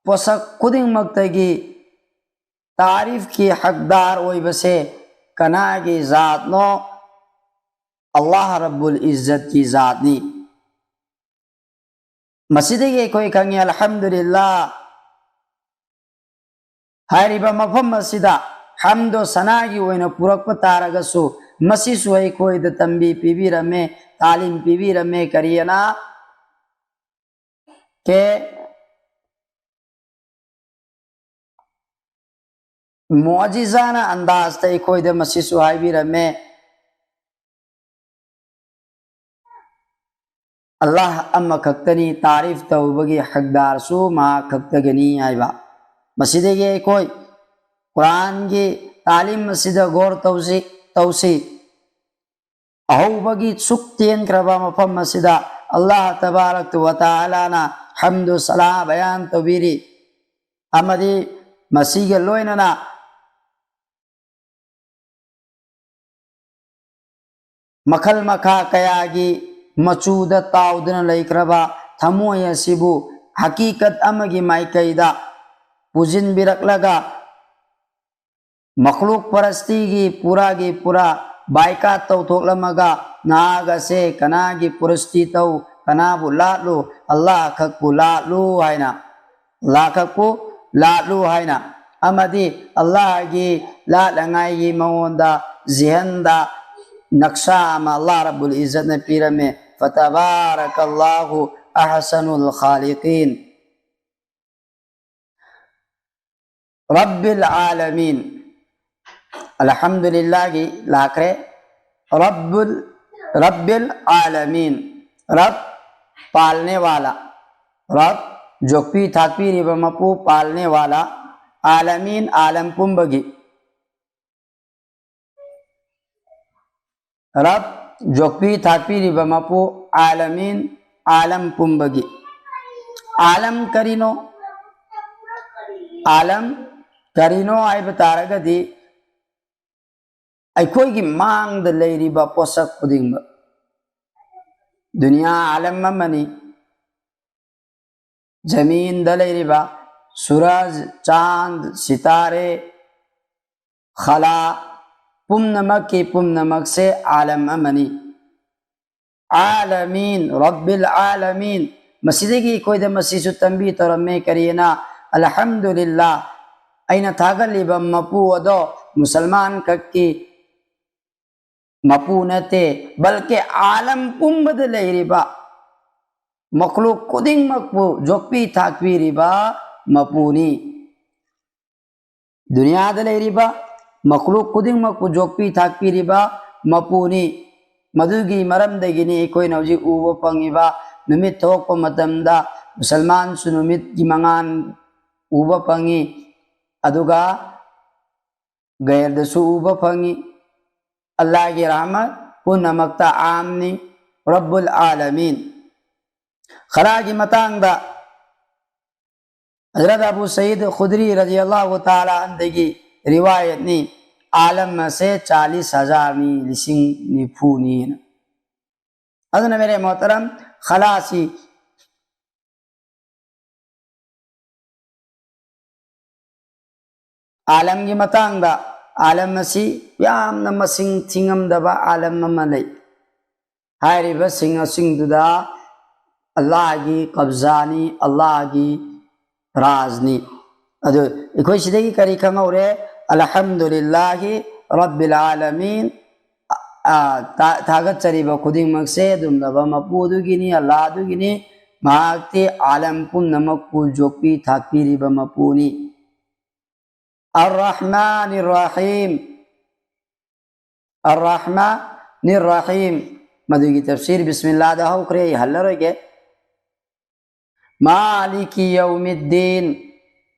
ꯄꯣꯠꯁꯛ ꯈꯨꯗꯤꯡꯃꯛꯇꯒꯤ ꯇꯥꯔꯤꯐꯀꯤ ꯍꯛꯗꯥꯔ ꯑꯣꯏꯕꯁꯦ ꯀꯅꯥꯒꯤ ꯖꯥꯠꯅꯣ? ꯑꯜꯂꯥꯍ ꯔꯕꯨꯜ ꯏꯖꯠꯀꯤ ꯖꯥꯠꯅꯤ꯫ ꯃꯁꯤꯗꯒꯤ ꯑꯩꯈꯣꯏ ꯈꯪꯉꯤ, ꯑꯜꯍꯝꯗꯨꯂꯤꯜꯂꯥ, ꯍꯥꯏꯔꯤꯕ ꯃꯐꯝ ꯑꯁꯤꯗ ꯍꯝꯗꯣ ꯁꯅꯥꯒꯤ ꯑꯣꯏꯅ ꯄꯨꯔꯛꯄ ꯇꯥꯔꯒꯁꯨ, ꯃꯁꯤꯁꯨ ꯑꯩꯈꯣꯏꯗ ꯇꯝꯕꯤ ꯄꯤꯕꯤꯔꯝꯃꯦ, ꯇꯥꯂꯤꯝ ꯄꯤꯕꯤꯔꯝꯃꯦ꯫ ꯀꯔꯤꯑꯅ? ꯀꯦ ꯃꯣꯖꯤꯖꯥꯅ ꯑꯟꯗꯥꯖꯇ ꯑꯩꯈꯣꯏꯗ ꯃꯁꯤꯁꯨ ꯍꯥꯏꯕꯤꯔꯝꯃꯦ꯫ ꯑꯜꯂꯥꯍ ꯑꯃꯈꯛꯇꯅꯤ, ꯇꯥꯔꯤꯐ ꯇꯧꯕꯒꯤ ꯍꯛꯗꯥꯔꯁꯨ ꯃꯍꯥꯛ ꯈꯛꯇꯒꯤꯅꯤ ꯍꯥꯏꯕ꯫ ꯃꯁꯤꯗꯒꯤ ꯑꯩꯈꯣꯏ ꯀꯨꯔꯥꯟꯒꯤ ꯇꯥꯂꯤꯝ ꯑꯁꯤꯗ ꯒꯧꯔ ꯇꯧꯁꯤ꯫ ꯇꯧꯁꯤ꯫ ꯑꯍꯧꯕꯒꯤ ꯁꯨꯛ ꯇꯦꯟꯈ꯭ꯔꯕ ꯃꯐꯝ ꯑꯁꯤꯗ ꯑꯜꯂꯥꯍ ꯇꯕꯥꯔꯛ ꯋ ꯇꯥꯂꯥꯅ ꯍꯝꯗꯨ ꯁꯂꯥ ꯕꯌꯥꯟ ꯇꯧꯕꯤꯔꯤ꯫ ꯑꯃꯗꯤ ꯃꯁꯤꯒ ꯂꯣꯏꯅꯅ ꯃꯈꯜ ꯃꯈꯥ ꯀꯌꯥꯒꯤ ꯃꯆꯨꯗ ꯇꯥꯎꯗꯨꯅ ꯂꯩꯈ꯭ꯔꯕ ꯊꯃꯣꯏ ꯑꯁꯤꯕꯨ ꯍꯀꯤꯀꯠ ꯑꯃꯒꯤ ꯃꯥꯏꯀꯩꯗ ꯄꯨꯁꯤꯟꯕꯤꯔꯛꯂꯒ, ꯃꯈꯂꯨꯛ ꯄꯔꯁꯇꯤꯒꯤ ꯄꯨꯔꯥꯒꯤ ꯄꯨꯔꯥ ꯕꯥꯏꯀꯥꯠ ꯇꯧꯊꯣꯛꯂꯝꯃꯒ, ꯅꯍꯥꯛ ꯑꯁꯦ ꯀꯅꯥꯒꯤ ꯄꯨꯔꯁꯇꯤ ꯇꯧ, ꯀꯅꯥꯕꯨ ꯂꯥꯠꯂꯨ, ꯑꯜꯂꯥꯍ ꯈꯛꯄꯨ ꯂꯥꯠꯂꯨ ꯍꯥꯏꯅ, ꯑꯜꯂꯥꯍ ꯈꯛꯄꯨ ꯂꯥꯠꯂꯨ ꯍꯥꯏꯅ, ꯑꯃꯗꯤ ꯑꯜꯂꯥꯍꯒꯤ ꯂꯥꯠꯅꯉꯥꯏꯒꯤ ꯃꯉꯣꯟꯗ ꯖꯤꯍꯟꯗ ꯅꯛꯁꯥ ꯑꯃ ꯑꯜꯂꯥꯍ ꯔꯕꯨꯜ ꯏꯖꯠꯅ ꯄꯤꯔꯝꯃꯦ꯫ فتبارك الله أحسن الخالقين. ꯔꯕꯤꯜ ꯑꯥꯂꯃꯤꯟ꯫ ꯑꯜꯍꯝꯗꯨꯂꯤꯜꯂꯥꯍꯒꯤ ꯂꯥꯛꯈ꯭ꯔꯦ꯫ ꯔꯕꯨꯜ, ꯔꯕꯤꯜ ꯑꯥꯂꯃꯤꯟ꯫ ꯔꯕ, ꯄꯥꯜꯅꯦ ꯋꯥꯂꯥ꯫ ꯔꯕ, ꯌꯣꯛꯄꯤ ꯊꯥꯛꯄꯤꯔꯤꯕ ꯃꯄꯨ, ꯄꯥꯜꯅꯦ ꯋꯥꯂꯥ꯫ ꯑꯥꯂꯃꯤꯟ, ꯑꯥꯂꯝ ꯄꯨꯝꯕꯒꯤ꯫ ꯔꯕ, ꯌꯣꯛꯄꯤ ꯊꯥꯛꯄꯤꯔꯤꯕ ꯃꯄꯨ, ꯑꯥꯂꯃꯤꯟ, ꯑꯥꯂꯝ ꯄꯨꯝꯕꯒꯤ꯫ ꯑꯥꯂꯝ ꯀꯔꯤꯅꯣ? ꯑꯥꯂꯝ ꯀꯔꯤꯅꯣ ꯍꯥꯏꯕ ꯇꯥꯔꯒꯗꯤ, ꯑꯩꯈꯣꯏꯒꯤ ꯃꯥꯡꯗ ꯂꯩꯔꯤꯕ ꯄꯣꯠꯁꯛ ꯈꯨꯗꯤꯡꯃꯛ꯫ ꯗꯨꯅꯤꯌꯥ ꯑꯥꯂꯝ ꯑꯃꯅꯤ꯫ ꯖꯃꯤꯟꯗ ꯂꯩꯔꯤꯕ ꯁꯨꯔꯖ, ꯆꯥꯟꯗ, ꯁꯤꯇꯥꯔꯦ, ꯈꯂꯥ, ꯄꯨꯝꯅꯃꯛꯀꯤ ꯄꯨꯝꯅꯃꯛꯁꯦ ꯑꯥꯂꯝ ꯑꯃꯅꯤ꯫ ꯑꯥꯂꯃꯤꯟ, ꯔꯕꯤꯜ ꯑꯥꯂꯃꯤꯟ꯫ ꯃꯁꯤꯗꯒꯤ ꯑꯩꯈꯣꯏꯗ ꯃꯁꯤꯁꯨ ꯇꯝꯕꯤ ꯇꯧꯔꯝꯃꯦ, ꯀꯔꯤꯅ? ꯑꯜꯍꯝꯗꯨꯂꯤꯜꯂꯥ, ꯑꯩꯅ ꯊꯥꯒꯠꯂꯤꯕ ꯃꯄꯨ ꯑꯗꯣ ꯃꯨꯁꯜꯃꯥꯟ ꯈꯛꯀꯤ ꯃꯄꯨ ꯅꯠꯇꯦ, ꯕꯜꯀꯤ ꯑꯥꯂꯝ ꯄꯨꯝꯕꯗ ꯂꯩꯔꯤꯕ ꯃꯈꯂꯨꯛ ꯈꯨꯗꯤꯡꯃꯛꯄꯨ ꯌꯣꯛꯄꯤ ꯊꯥꯛꯄꯤꯔꯤꯕ ꯃꯄꯨꯅꯤ꯫ ꯗꯨꯅꯤꯌꯥꯗ ꯂꯩꯔꯤꯕ ꯃꯈꯂꯨꯛ ꯈꯨꯗꯤꯡꯃꯛꯄꯨ ꯌꯣꯛꯄꯤ ꯊꯥꯛꯄꯤꯔꯤꯕ ꯃꯄꯨꯅꯤ꯫ ꯃꯗꯨꯒꯤ ꯃꯔꯝꯗꯒꯤꯅꯤ ꯑꯩꯈꯣꯏꯅ ꯍꯧꯖꯤꯛ ꯎꯕ ꯐꯪꯉꯤꯕ, ꯅꯨꯃꯤꯠ ꯊꯣꯛꯄ ꯃꯇꯝꯗ ꯃꯨꯁꯜꯃꯥꯟꯁꯨ ꯅꯨꯃꯤꯠꯀꯤ ꯃꯉꯥꯜ ꯎꯕ ꯐꯪꯉꯤ, ꯑꯗꯨꯒ ꯒꯩꯔꯗꯁꯨ ꯎꯕ ꯐꯪꯉꯤ꯫ ꯑꯜꯂꯥꯍꯒꯤ ꯔꯍꯃꯠ ꯄꯨꯝꯅꯃꯛꯇ ꯑꯥꯝꯅꯤ꯫ ꯔꯕꯨꯜ ꯑꯥꯂꯃꯤꯟ꯫ ꯈꯂꯥꯒꯤ ꯃꯇꯥꯡꯗ ꯍꯖꯔꯠ ꯑꯕꯨ ꯁꯌꯤꯗ ꯈꯨꯗ꯭ꯔꯤ ꯔꯖꯤꯌꯜꯂꯥꯍꯨ ꯇꯥꯂꯥ ꯑꯟꯗꯒꯤ ꯔꯤꯋꯥꯌꯠꯅꯤ, ꯑꯥꯂꯝ ꯑꯁꯦ ꯆꯥꯂꯤꯁ ꯍꯖꯥꯔꯅꯤ, ꯂꯤꯁꯤꯡ ꯅꯤꯐꯨꯅꯤꯅ꯫ ꯑꯗꯨꯅ ꯃꯦꯔꯦ ꯃꯣꯍꯇꯔꯝ, ꯈꯂꯥꯁꯤ ꯑꯥꯂꯝꯒꯤ ꯃꯇꯥꯡꯗ, ꯑꯥꯂꯝ ꯑꯁꯤ ꯌꯥꯝꯅ ꯃꯁꯤꯡ ꯊꯤꯉꯝꯗꯕ ꯑꯥꯂꯝ ꯑꯃ ꯂꯩ꯫ ꯍꯥꯏꯔꯤꯕꯁꯤꯡ ꯑꯁꯤꯡꯗꯨꯗ ꯑꯜꯂꯥꯍꯒꯤ ꯀꯕꯖꯥꯅꯤ, ꯑꯜꯂꯥꯍꯒꯤ ꯔꯥꯖꯅꯤ꯫ ꯑꯗꯨ ꯑꯩꯈꯣꯏ ꯁꯤꯗꯒꯤ ꯀꯔꯤ ꯈꯪꯍꯧꯔꯦ? ꯑꯜꯍꯝꯗꯨꯂꯤꯜꯂꯥꯍꯤ ꯔꯕꯤꯜ ꯑꯥꯂꯃꯤꯟ꯫ ꯑ, ꯊꯥ-, ꯊꯥꯒꯠꯆꯔꯤꯕ ꯈꯨꯗꯤꯡꯃꯛꯁꯦ ꯑꯗꯨꯝꯂꯕ ꯃꯄꯨ ꯑꯗꯨꯒꯤꯅꯤ, ꯑꯜꯂꯥꯍ ꯑꯗꯨꯒꯤꯅꯤ꯫ ꯃꯍꯥꯛꯇꯤ ꯑꯥꯂꯝ ꯄꯨꯝꯅꯃꯛꯄꯨ ꯌꯣꯛꯄꯤ ꯊꯥꯛꯄꯤꯔꯤꯕ ꯃꯄꯨꯅꯤ꯫ ꯑꯔ ꯔꯍꯃꯥꯅꯤꯔ ꯔꯍꯤꯝ꯫ ꯑꯔ ꯔꯍꯃꯥꯅꯤꯔ ꯔꯍꯤꯝ꯫ ꯃꯗꯨꯒꯤ ꯇꯐꯁꯤꯔ ꯕꯤꯁꯃꯤꯜꯂꯥꯗ ꯍꯧꯈ꯭ꯔꯦ, ꯑꯩ ꯍꯜꯂꯔꯣꯏꯒꯦ꯫ ꯃꯥꯂꯤꯀꯤ ꯌꯧꯃꯤꯗꯤꯟ꯫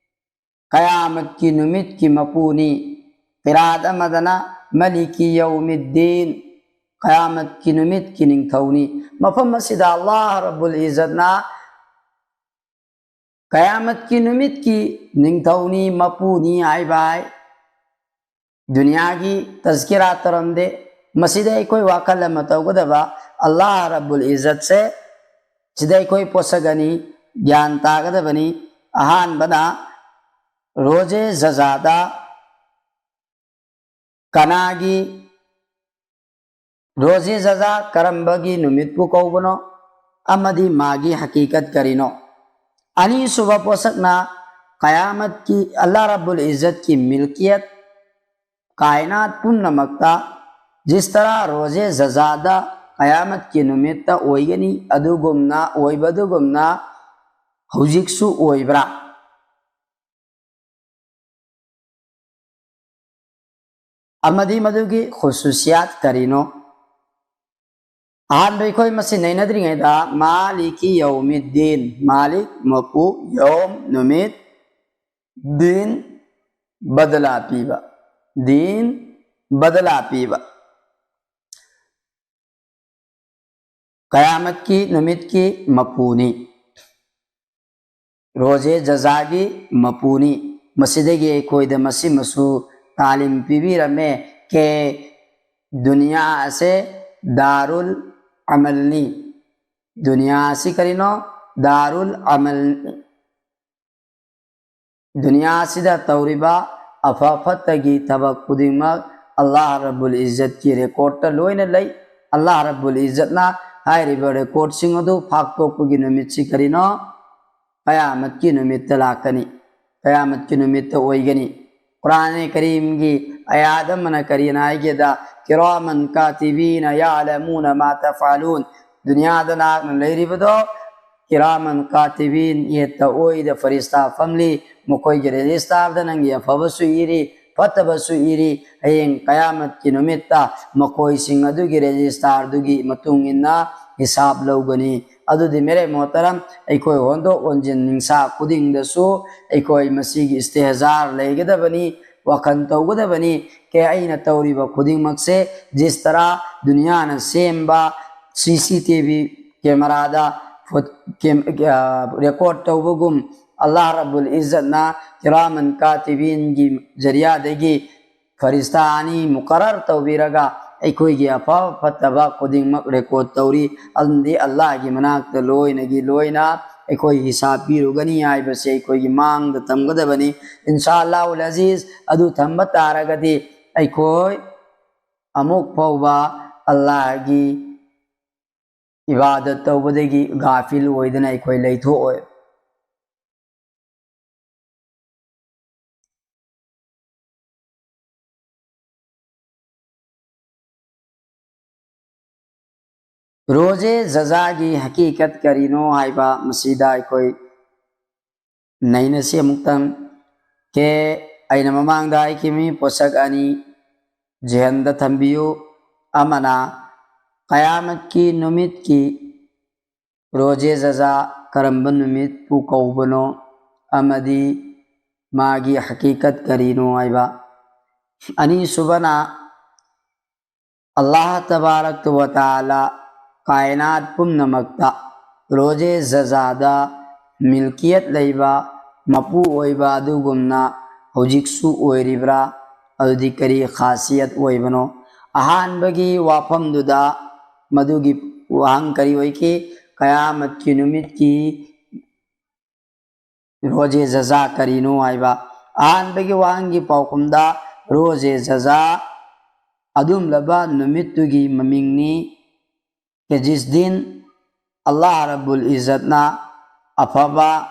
ꯀꯌꯥꯃꯠꯀꯤ ꯅꯨꯃꯤꯠꯀꯤ ꯃꯄꯨꯅꯤ꯫ ꯀꯤꯔꯥꯠ ꯑꯃꯗꯅ ꯃꯥꯂꯤꯀꯤ ꯌꯧꯃꯤꯗꯤꯟ, ꯀꯌꯥꯃꯠꯀꯤ ꯅꯨꯃꯤꯠꯀꯤ ꯅꯤꯡꯊꯧꯅꯤ꯫ ꯃꯐꯝ ꯑꯁꯤꯗ ꯑꯜꯂꯥꯍ ꯔꯕꯨꯜ ꯏꯖꯠꯅ ꯀꯌꯥꯃꯠꯀꯤ ꯅꯨꯃꯤꯠꯀꯤ ꯅꯤꯡꯊꯧꯅꯤ, ꯃꯄꯨꯅꯤ ꯍꯥꯏꯕ ꯍꯥꯏ꯫ ꯗꯨꯅꯤꯌꯥꯒꯤ ꯇꯖꯀꯤꯔꯥ ꯇꯧꯔꯝꯗꯦ꯫ ꯃꯁꯤꯗ ꯑꯩꯈꯣꯏ ꯋꯥꯈꯜ ꯑꯃ ꯇꯧꯒꯗꯕ, ꯑꯜꯂꯥꯍ ꯔꯕꯨꯜ ꯏꯖꯠꯁꯦ ꯁꯤꯗ ꯑꯩꯈꯣꯏ ꯄꯣꯠꯁꯛ ꯑꯅꯤ ꯒ꯭ꯌꯥꯟ ꯇꯥꯒꯗꯕꯅꯤ꯫ ꯑꯍꯥꯟꯕꯅ ꯔꯣꯖꯦ ꯖꯖꯥꯗ ꯀꯅꯥꯒꯤ ꯔꯣꯖꯦ ꯖꯖꯥ ꯀꯔꯝꯕꯒꯤ ꯅꯨꯃꯤꯠꯄꯨ ꯀꯧꯕꯅꯣ ꯑꯃꯗꯤ ꯃꯥꯒꯤ ꯍꯀꯤꯀꯠ ꯀꯔꯤꯅꯣ? ꯑꯅꯤꯁꯨꯕ ꯄꯣꯠꯁꯛꯅ ꯀꯌꯥꯃꯠꯀꯤ ꯑꯜꯂꯥꯍ ꯔꯕꯨꯜ ꯏꯖꯠꯀꯤ ꯃꯤꯜꯀꯤꯌꯠ, ꯀꯥꯏꯅꯥꯠ ꯄꯨꯝꯅꯃꯛꯇ ꯖꯤꯁ ꯇꯔꯥ ꯔꯣꯖꯦ ꯖꯖꯥꯗ ꯀꯌꯥꯃꯠꯀꯤ ꯅꯨꯃꯤꯠꯇ ꯑꯣꯏꯒꯅꯤ, ꯑꯗꯨꯒꯨꯝꯅ ꯑꯣꯏꯕꯗꯨꯒꯨꯝꯅ ꯍꯧꯖꯤꯛꯁꯨ ꯑꯣꯏꯕ꯭ꯔꯥ? ꯑꯃꯗꯤ ꯃꯗꯨꯒꯤ ꯈꯨꯁꯨꯁꯤꯌꯥꯠ ꯀꯔꯤꯅꯣ? ꯑꯍꯥꯟꯕ ꯑꯩꯈꯣꯏ ꯃꯁꯤ ꯅꯩꯅꯗ꯭ꯔꯤꯉꯩꯗ ꯃꯥꯂꯤꯀꯤ ꯌꯧꯃꯤꯗꯤꯟ, ꯃꯥꯂꯤꯛ ꯃꯄꯨ, ꯌꯧꯝ ꯅꯨꯃꯤꯠ, ꯗꯤꯟ ꯕꯗꯂꯥ ꯄꯤꯕ, ꯗꯤꯟ ꯕꯗꯂꯥ ꯄꯤꯕ꯫ ꯀꯌꯥꯃꯠꯀꯤ ꯅꯨꯃꯤꯠꯀꯤ ꯃꯄꯨꯅꯤ꯫ ꯔꯣꯖꯦ ꯖꯖꯥꯒꯤ ꯃꯄꯨꯅꯤ꯫ ꯃꯁꯤꯗꯒꯤ ꯑꯩꯈꯣꯏꯗ ꯃꯁꯤꯃꯁꯨ ꯇꯥꯂꯤꯝ ꯄꯤꯕꯤꯔꯝꯃꯦ꯫ ꯀꯦ ꯗꯨꯅꯤꯌꯥ ꯑꯁꯦ ꯗꯥꯔꯨꯜ ꯑꯃꯜꯅꯤ꯫ ꯗꯨꯅꯤꯌꯥ ꯑꯁꯤ ꯀꯔꯤꯅꯣ? ꯗꯥꯔꯨꯜ ꯑꯃꯜꯅꯤ꯫ ꯗꯨꯅꯤꯌꯥ ꯑꯁꯤꯗ ꯇꯧꯔꯤꯕ ꯑꯐ ꯐꯠꯇꯒꯤ ꯊꯕꯛ ꯈꯨꯗꯤꯡꯃꯛ ꯑꯜꯂꯥꯍ ꯔꯕꯨꯜ ꯏꯖꯠꯀꯤ ꯔꯦꯀꯣꯔꯠꯇ ꯂꯣꯏꯅ ꯂꯩ꯫ ꯑꯜꯂꯥꯍ ꯔꯕꯨꯜ ꯏꯖꯠꯅ ꯍꯥꯏꯔꯤꯕ ꯔꯦꯀꯣꯔꯠꯁꯤꯡ ꯑꯗꯨ ꯐꯥꯛꯇꯣꯛꯄꯒꯤ ꯅꯨꯃꯤꯠꯁꯤ ꯀꯔꯤꯅꯣ? ꯀꯌꯥꯃꯠꯀꯤ ꯅꯨꯃꯤꯠꯇ ꯂꯥꯛꯀꯅꯤ꯫ ꯀꯌꯥꯃꯠꯀꯤ ꯅꯨꯃꯤꯠꯇ ꯑꯣꯏꯒꯅꯤ꯫ ꯀꯨꯔꯥꯟ ꯀꯔꯤꯝꯒꯤ ꯑꯌꯥꯠ ꯑꯃꯅ ꯀꯔꯤꯅ ꯍꯥꯏꯒꯦꯗ, "ꯀꯤꯔꯥꯃꯟ ꯀꯥꯇꯤꯕꯤꯅ ꯌꯥꯂꯃꯨꯅ ꯃꯥ ꯇꯐꯥꯂꯨꯟ"꯫ ꯗꯨꯅꯤꯌꯥꯗ ꯅꯍꯥꯛꯅ ꯂꯩꯔꯤꯕꯗꯣ ꯀꯤꯔꯥꯃꯟ ꯀꯥꯇꯤꯕꯤꯟ, ꯌꯦꯠꯇ ꯑꯣꯏꯗ ꯐꯔꯤꯁꯇꯥ ꯐꯝꯂꯤ꯫ ꯃꯈꯣꯏꯒꯤ ꯔꯦꯖꯤꯁꯇꯥꯔꯗ ꯅꯪꯒꯤ ꯑꯐꯕꯁꯨ ꯏꯔꯤ, ꯐꯠꯇꯕꯁꯨ ꯏꯔꯤ꯫ ꯍꯌꯦꯡ ꯀꯌꯥꯃꯠꯀꯤ ꯅꯨꯃꯤꯠꯇ ꯃꯈꯣꯏꯁꯤꯡ ꯑꯗꯨꯒꯤ ꯔꯦꯖꯤꯁꯇꯥꯔꯗꯨꯒꯤ ꯃꯇꯨꯡ ꯏꯟꯅ ꯍꯤꯁꯥꯕ ꯂꯧꯒꯅꯤ꯫ ꯑꯗꯨꯗꯤ ꯃꯦꯔꯦ ꯃꯣꯍꯇꯔꯝ, ꯑꯩꯈꯣꯏ ꯍꯣꯟꯗꯣꯛ ꯍꯣꯟꯖꯤꯟ ꯅꯤꯡꯁꯥ ꯈꯨꯗꯤꯡꯗꯁꯨ ꯑꯩꯈꯣꯏ ꯃꯁꯤꯒꯤ ꯏꯁꯇꯦꯍꯖꯥꯔ ꯂꯩꯒꯗꯕꯅꯤ, ꯋꯥꯈꯜ ꯇꯧꯒꯗꯕꯅꯤ꯫ ꯀꯦ ꯑꯩꯅ ꯇꯧꯔꯤꯕ ꯈꯨꯗꯤꯡꯃꯛꯁꯦ ꯖꯤꯁ ꯇꯔꯥ ꯗꯨꯅꯤꯌꯥꯅ ꯁꯦꯝꯕ ꯁꯤ ꯁꯤ ꯇꯤ ꯚꯤ ꯀꯦꯃꯦꯔꯥꯗ ꯐꯨꯠ-, ꯀꯦꯝ-, ꯑ, ꯔꯦꯀꯣꯔꯠ ꯇꯧꯕꯒꯨꯝ ꯑꯜꯂꯥꯍ ꯔꯕꯨꯜ ꯏꯖꯠꯅ ꯀꯤꯔꯥꯃꯟ ꯀꯥꯇꯤꯕꯤꯟꯒꯤ ꯖꯔꯤꯌꯥꯗꯒꯤ ꯐꯔꯤꯁꯇꯥ ꯑꯅꯤ ꯃꯨꯀꯔꯔ ꯇꯧꯕꯤꯔꯒ ꯑꯩꯈꯣꯏꯒꯤ ꯑꯐꯕ ꯐꯠꯇꯕ ꯈꯨꯗꯤꯡꯃꯛ ꯔꯦꯀꯣꯔꯠ ꯇꯧꯔꯤ꯫ ꯑꯗꯨꯗꯤ ꯑꯜꯂꯥꯍꯒꯤ ꯃꯅꯥꯛꯇ ꯂꯣꯏꯅꯒꯤ ꯂꯣꯏꯅ ꯑꯩꯈꯣꯏ ꯍꯤꯁꯥꯕ ꯄꯤꯔꯨꯒꯅꯤ ꯍꯥꯏꯕꯁꯦ ꯑꯩꯈꯣꯏꯒꯤ ꯃꯥꯡꯗ ꯊꯝꯒꯗꯕꯅꯤ꯫ ꯏꯟꯁꯥ ꯑꯜꯂꯥꯍꯨꯜ ꯑꯖꯤꯖ, ꯑꯗꯨ ꯊꯝꯕ ꯇꯥꯔꯒꯗꯤ ꯑꯩꯈꯣꯏ ꯑꯃꯨꯛ ꯐꯥꯎꯕ ꯑꯜꯂꯥꯍꯒꯤ ꯏꯕꯥꯗꯠ ꯇꯧꯕꯗꯒꯤ ꯒꯥꯐꯤꯜ ꯑꯣꯏꯗꯅ ꯑꯩꯈꯣꯏ ꯂꯩꯊꯣꯛꯑꯣꯏ꯫ ꯔꯣꯖꯦ ꯖꯖꯥꯒꯤ ꯍꯀꯤꯀꯠ ꯀꯔꯤꯅꯣ ꯍꯥꯏꯕ ꯃꯁꯤꯗ ꯑꯩꯈꯣꯏ ꯅꯩꯅꯁꯤ ꯑꯃꯨꯛꯇꯪ꯫ ꯀꯦ ꯑꯩꯅ ꯃꯃꯥꯡꯗ ꯍꯥꯏꯈꯤꯕꯅꯤ, ꯄꯣꯠꯁꯛ ꯑꯅꯤ ꯖꯤꯍꯟꯗ ꯊꯝꯕꯤꯌꯨ꯫ ꯑꯃꯅ ꯀꯌꯥꯃꯠꯀꯤ ꯅꯨꯃꯤꯠꯀꯤ ꯔꯣꯖꯦ ꯖꯖꯥ ꯀꯔꯝꯕ ꯅꯨꯃꯤꯠꯄꯨ ꯀꯧꯕꯅꯣ ꯑꯃꯗꯤ ꯃꯥꯒꯤ ꯍꯀꯤꯀꯠ ꯀꯔꯤꯅꯣ ꯍꯥꯏꯕ꯫ ꯑꯅꯤꯁꯨꯕꯅ ꯑꯜꯂꯥꯍ ꯇꯕꯥꯔꯛ ꯋ ꯇꯥꯂꯥ ꯀꯥꯏꯅꯥꯠ ꯄꯨꯝꯅꯃꯛꯇ ꯔꯣꯖꯦ ꯖꯖꯥꯗ ꯃꯤꯜꯀꯤꯌꯠ ꯂꯩꯕ ꯃꯄꯨ ꯑꯣꯏꯕ ꯑꯗꯨꯒꯨꯝꯅ ꯍꯧꯖꯤꯛꯁꯨ ꯑꯣꯏꯔꯤꯕ꯭ꯔꯥ? ꯑꯗꯨꯗꯤ ꯀꯔꯤ ꯈꯥꯁꯤꯌꯠ ꯑꯣꯏꯕꯅꯣ? ꯑꯍꯥꯟꯕꯒꯤ ꯋꯥꯐꯝꯗꯨꯗ ꯃꯗꯨꯒꯤ ꯋꯥꯍꯪ ꯀꯔꯤ ꯑꯣꯏꯈꯤ? ꯀꯌꯥꯃꯠꯀꯤ ꯅꯨꯃꯤꯠꯀꯤ ꯔꯣꯖꯦ ꯖꯖꯥ ꯀꯔꯤꯅꯣ ꯍꯥꯏꯕ꯫ ꯑꯍꯥꯟꯕꯒꯤ ꯋꯥꯍꯪꯒꯤ ꯄꯥꯎꯈꯨꯝꯗ, ꯔꯣꯖꯦ ꯖꯖꯥ ꯑꯗꯨꯝꯂꯕ ꯅꯨꯃꯤꯠꯇꯨꯒꯤ ꯃꯃꯤꯡꯅꯤ꯫ ꯀꯦꯖꯤꯁꯗꯤꯟ ꯑꯜꯂꯥꯍ ꯔꯕꯨꯜ ꯏꯖꯠꯅ ꯑꯐꯕ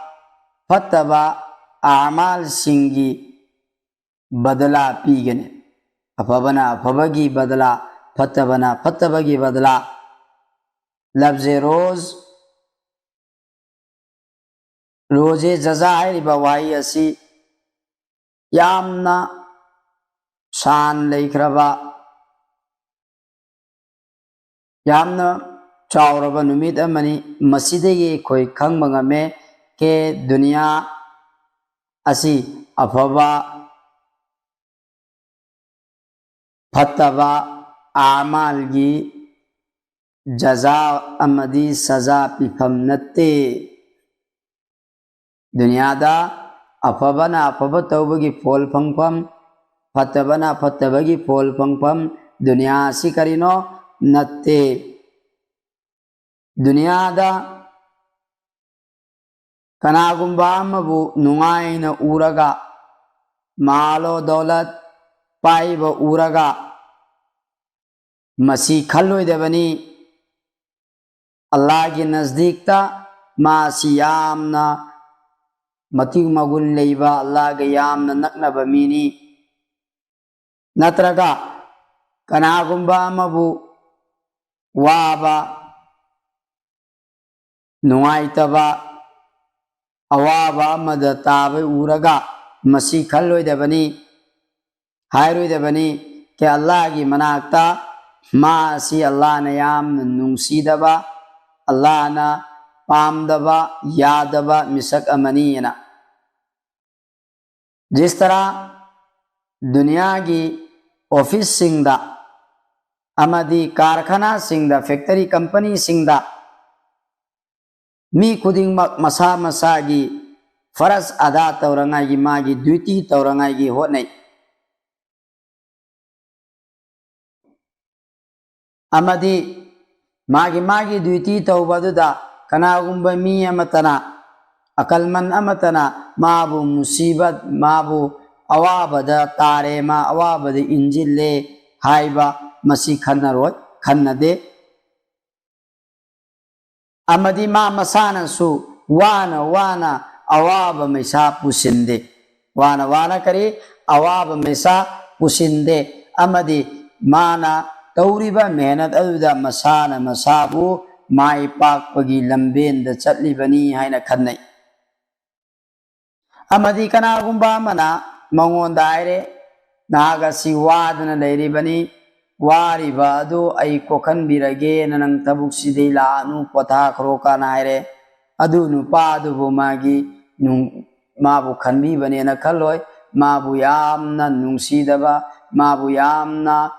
ꯐꯠꯇꯕ ꯑꯃꯥꯜꯁꯤꯡꯒꯤ ꯕꯗꯂꯥ ꯄꯤꯒꯅꯤ꯫ ꯑꯐꯕꯅ ꯑꯐꯕꯒꯤ ꯕꯗꯂꯥ, ꯐꯠꯇꯕꯅ ꯐꯠꯇꯕꯒꯤ ꯕꯗꯂꯥ꯫ ꯂꯐꯖꯦ ꯔꯣꯖ, ꯔꯣꯖꯦ ꯖꯖꯥ ꯍꯥꯏꯔꯤꯕ ꯋꯥꯍꯩ ꯑꯁꯤ ꯌꯥꯝꯅ ꯁꯥꯟ ꯂꯩꯈ꯭ꯔꯕ, ꯌꯥꯝꯅ ꯆꯥꯎꯔꯕ ꯅꯨꯃꯤꯠ ꯑꯃꯅꯤ꯫ ꯃꯁꯤꯗꯒꯤ ꯑꯩꯈꯣꯏ ꯈꯪꯕ ꯉꯝꯃꯦ ꯀꯦ ꯗꯨꯅꯤꯌꯥ ꯑꯁꯤ ꯑꯐꯕ ꯐꯠꯇꯕ ꯑꯃꯥꯜꯒꯤ ꯖꯖꯥ ꯑꯃꯗꯤ ꯁꯖꯥ ꯄꯤꯐꯝ ꯅꯠꯇꯦ꯫ ꯗꯨꯅꯤꯌꯥꯗ ꯑꯐꯕꯅ ꯑꯐꯕ ꯇꯧꯕꯒꯤ ꯐꯣꯜ ꯐꯪꯐꯝ, ꯐꯠꯇꯕꯅ ꯐꯠꯇꯕꯒꯤ ꯐꯣꯜ ꯐꯪꯐꯝ ꯗꯨꯅꯤꯌꯥ ꯑꯁꯤ ꯀꯔꯤꯅꯣ? ꯅꯠꯇꯦ꯫ ꯗꯨꯅꯤꯌꯥꯗ ꯀꯅꯥꯒꯨꯝꯕ ꯑꯃꯕꯨ ꯅꯨꯡꯉꯥꯏꯅ ꯎꯔꯒ, ꯃꯥꯂꯣ ꯗꯧꯂꯠ ꯄꯥꯏꯕ ꯎꯔꯒ, ꯃꯁꯤ ꯈꯜꯂꯣꯏꯗꯕꯅꯤ, ꯑꯜꯂꯥꯍꯒꯤ ꯅꯖꯗꯤꯛꯇ ꯃꯥꯁꯤ ꯌꯥꯝꯅ ꯃꯇꯤꯛ ꯃꯒꯨꯟ ꯂꯩꯕ, ꯑꯜꯂꯥꯍꯒ ꯌꯥꯝꯅ ꯅꯛꯅꯕ ꯃꯤꯅꯤ꯫ ꯅꯠꯇ꯭ꯔꯒ ꯀꯅꯥꯒꯨꯝꯕ ꯑꯃꯕꯨ ꯋꯥꯕ, ꯅꯨꯡꯉꯥꯏꯇꯕ, ꯑꯋꯥꯕ ꯑꯃꯗ ꯇꯥꯕ ꯎꯔꯒ ꯃꯁꯤ ꯈꯜꯂꯣꯏꯗꯕꯅꯤ, ꯍꯥꯏꯔꯣꯏꯗꯕꯅꯤ ꯀꯦ ꯑꯜꯂꯥꯍꯒꯤ ꯃꯅꯥꯛꯇ ꯃꯥ ꯑꯁꯤ ꯑꯜꯂꯥꯍꯅ ꯌꯥꯝꯅ ꯅꯨꯡꯁꯤꯗꯕ, ꯑꯜꯂꯥꯍꯅ ꯄꯥꯝꯗꯕ, ꯌꯥꯗꯕ ꯃꯤꯁꯛ ꯑꯃꯅꯤꯅ꯫ ꯖꯤꯁ ꯇꯔꯥ ꯗꯨꯅꯤꯌꯥꯒꯤ ꯑꯣꯐꯤꯁꯁꯤꯡꯗ ꯑꯃꯗꯤ ꯀꯥꯔꯈꯥꯅꯥꯁꯤꯡꯗ, ꯐꯦꯛꯇꯔꯤ ꯀꯝꯄꯅꯤꯁꯤꯡꯗ ꯃꯤ ꯈꯨꯗꯤꯡꯃꯛ ꯃꯁꯥ ꯃꯁꯥꯒꯤ ꯐꯔꯖ ꯑꯗꯥ ꯇꯧꯔꯉꯥꯏꯒꯤ, ꯃꯥꯒꯤ ꯗ꯭ꯌꯨꯇꯤ ꯇꯧꯔꯉꯥꯏꯒꯤ ꯍꯣꯠꯅꯩ꯫ ꯑꯃꯗꯤ ꯃꯥꯒꯤ ꯃꯥꯒꯤ ꯗ꯭ꯌꯨꯇꯤ ꯇꯧꯕ ꯑꯗꯨꯗ ꯀꯅꯥꯒꯨꯝꯕ ꯃꯤ ꯑꯃꯠꯇꯅ, ꯑꯀꯜꯃꯟ ꯑꯃꯠꯇꯅ ꯃꯥꯕꯨ ꯃꯨꯁꯤꯕꯠ, ꯃꯥꯕꯨ ꯑꯋꯥꯕꯗ ꯇꯥꯔꯦ, ꯃꯥ ꯑꯋꯥꯕꯗ ꯏꯟꯖꯤꯜꯂꯦ ꯍꯥꯏꯕ ꯃꯁꯤ ꯈꯟꯅꯔꯣꯏ, ꯈꯟꯅꯗꯦ꯫ ꯑꯃꯗꯤ ꯃꯥ ꯃꯁꯥꯅꯁꯨ ꯋꯥꯅ ꯋꯥꯅ ꯑꯋꯥꯕ ꯃꯩꯁꯥ ꯄꯨꯁꯤꯟꯗꯦ, ꯋꯥꯅ ꯋꯥꯅ ꯀꯔꯤ? ꯑꯋꯥꯕ ꯃꯩꯁꯥ ꯄꯨꯁꯤꯟꯗꯦ꯫ ꯑꯃꯗꯤ ꯃꯥꯅ ꯇꯧꯔꯤꯕ ꯃꯦꯍꯅꯠ ꯑꯗꯨꯗ ꯃꯁꯥꯅ ꯃꯁꯥꯕꯨ ꯃꯥꯏ ꯄꯥꯛꯄꯒꯤ ꯂꯝꯕꯦꯟꯗ ꯆꯠꯂꯤꯕꯅꯤ ꯍꯥꯏꯅ ꯈꯟꯅꯩ꯫ ꯑꯃꯗꯤ ꯀꯅꯥꯒꯨꯝꯕ ꯑꯃꯅ ꯃꯉꯣꯟꯗ ꯍꯥꯏꯔꯦ, "ꯅꯍꯥꯛ ꯑꯁꯤ ꯋꯥꯗꯅ ꯂꯩꯔꯤꯕꯅꯤ, ꯋꯥꯔꯤꯕ ꯑꯗꯨ ꯑꯩ ꯀꯣꯛꯍꯟꯕꯤꯔꯒꯦꯅ ꯅꯪ ꯊꯕꯛꯁꯤꯗꯩ ꯂꯥꯛꯑꯅꯨ, ꯄꯣꯊꯥꯈ꯭ꯔꯣ" ꯀꯥꯏꯅ ꯍꯥꯏꯔꯦ꯫ ꯑꯗꯨ ꯅꯨꯄꯥ ꯑꯗꯨꯕꯨ ꯃꯥꯒꯤ ꯅꯨꯡ-, ꯃꯥꯕꯨ ꯈꯟꯕꯤꯕꯅꯦꯅ ꯈꯜꯂꯣꯏ, ꯃꯥꯕꯨ ꯌꯥꯝꯅ ꯅꯨꯡꯁꯤꯗꯕ, ꯃꯥꯕꯨ ꯌꯥꯝꯅ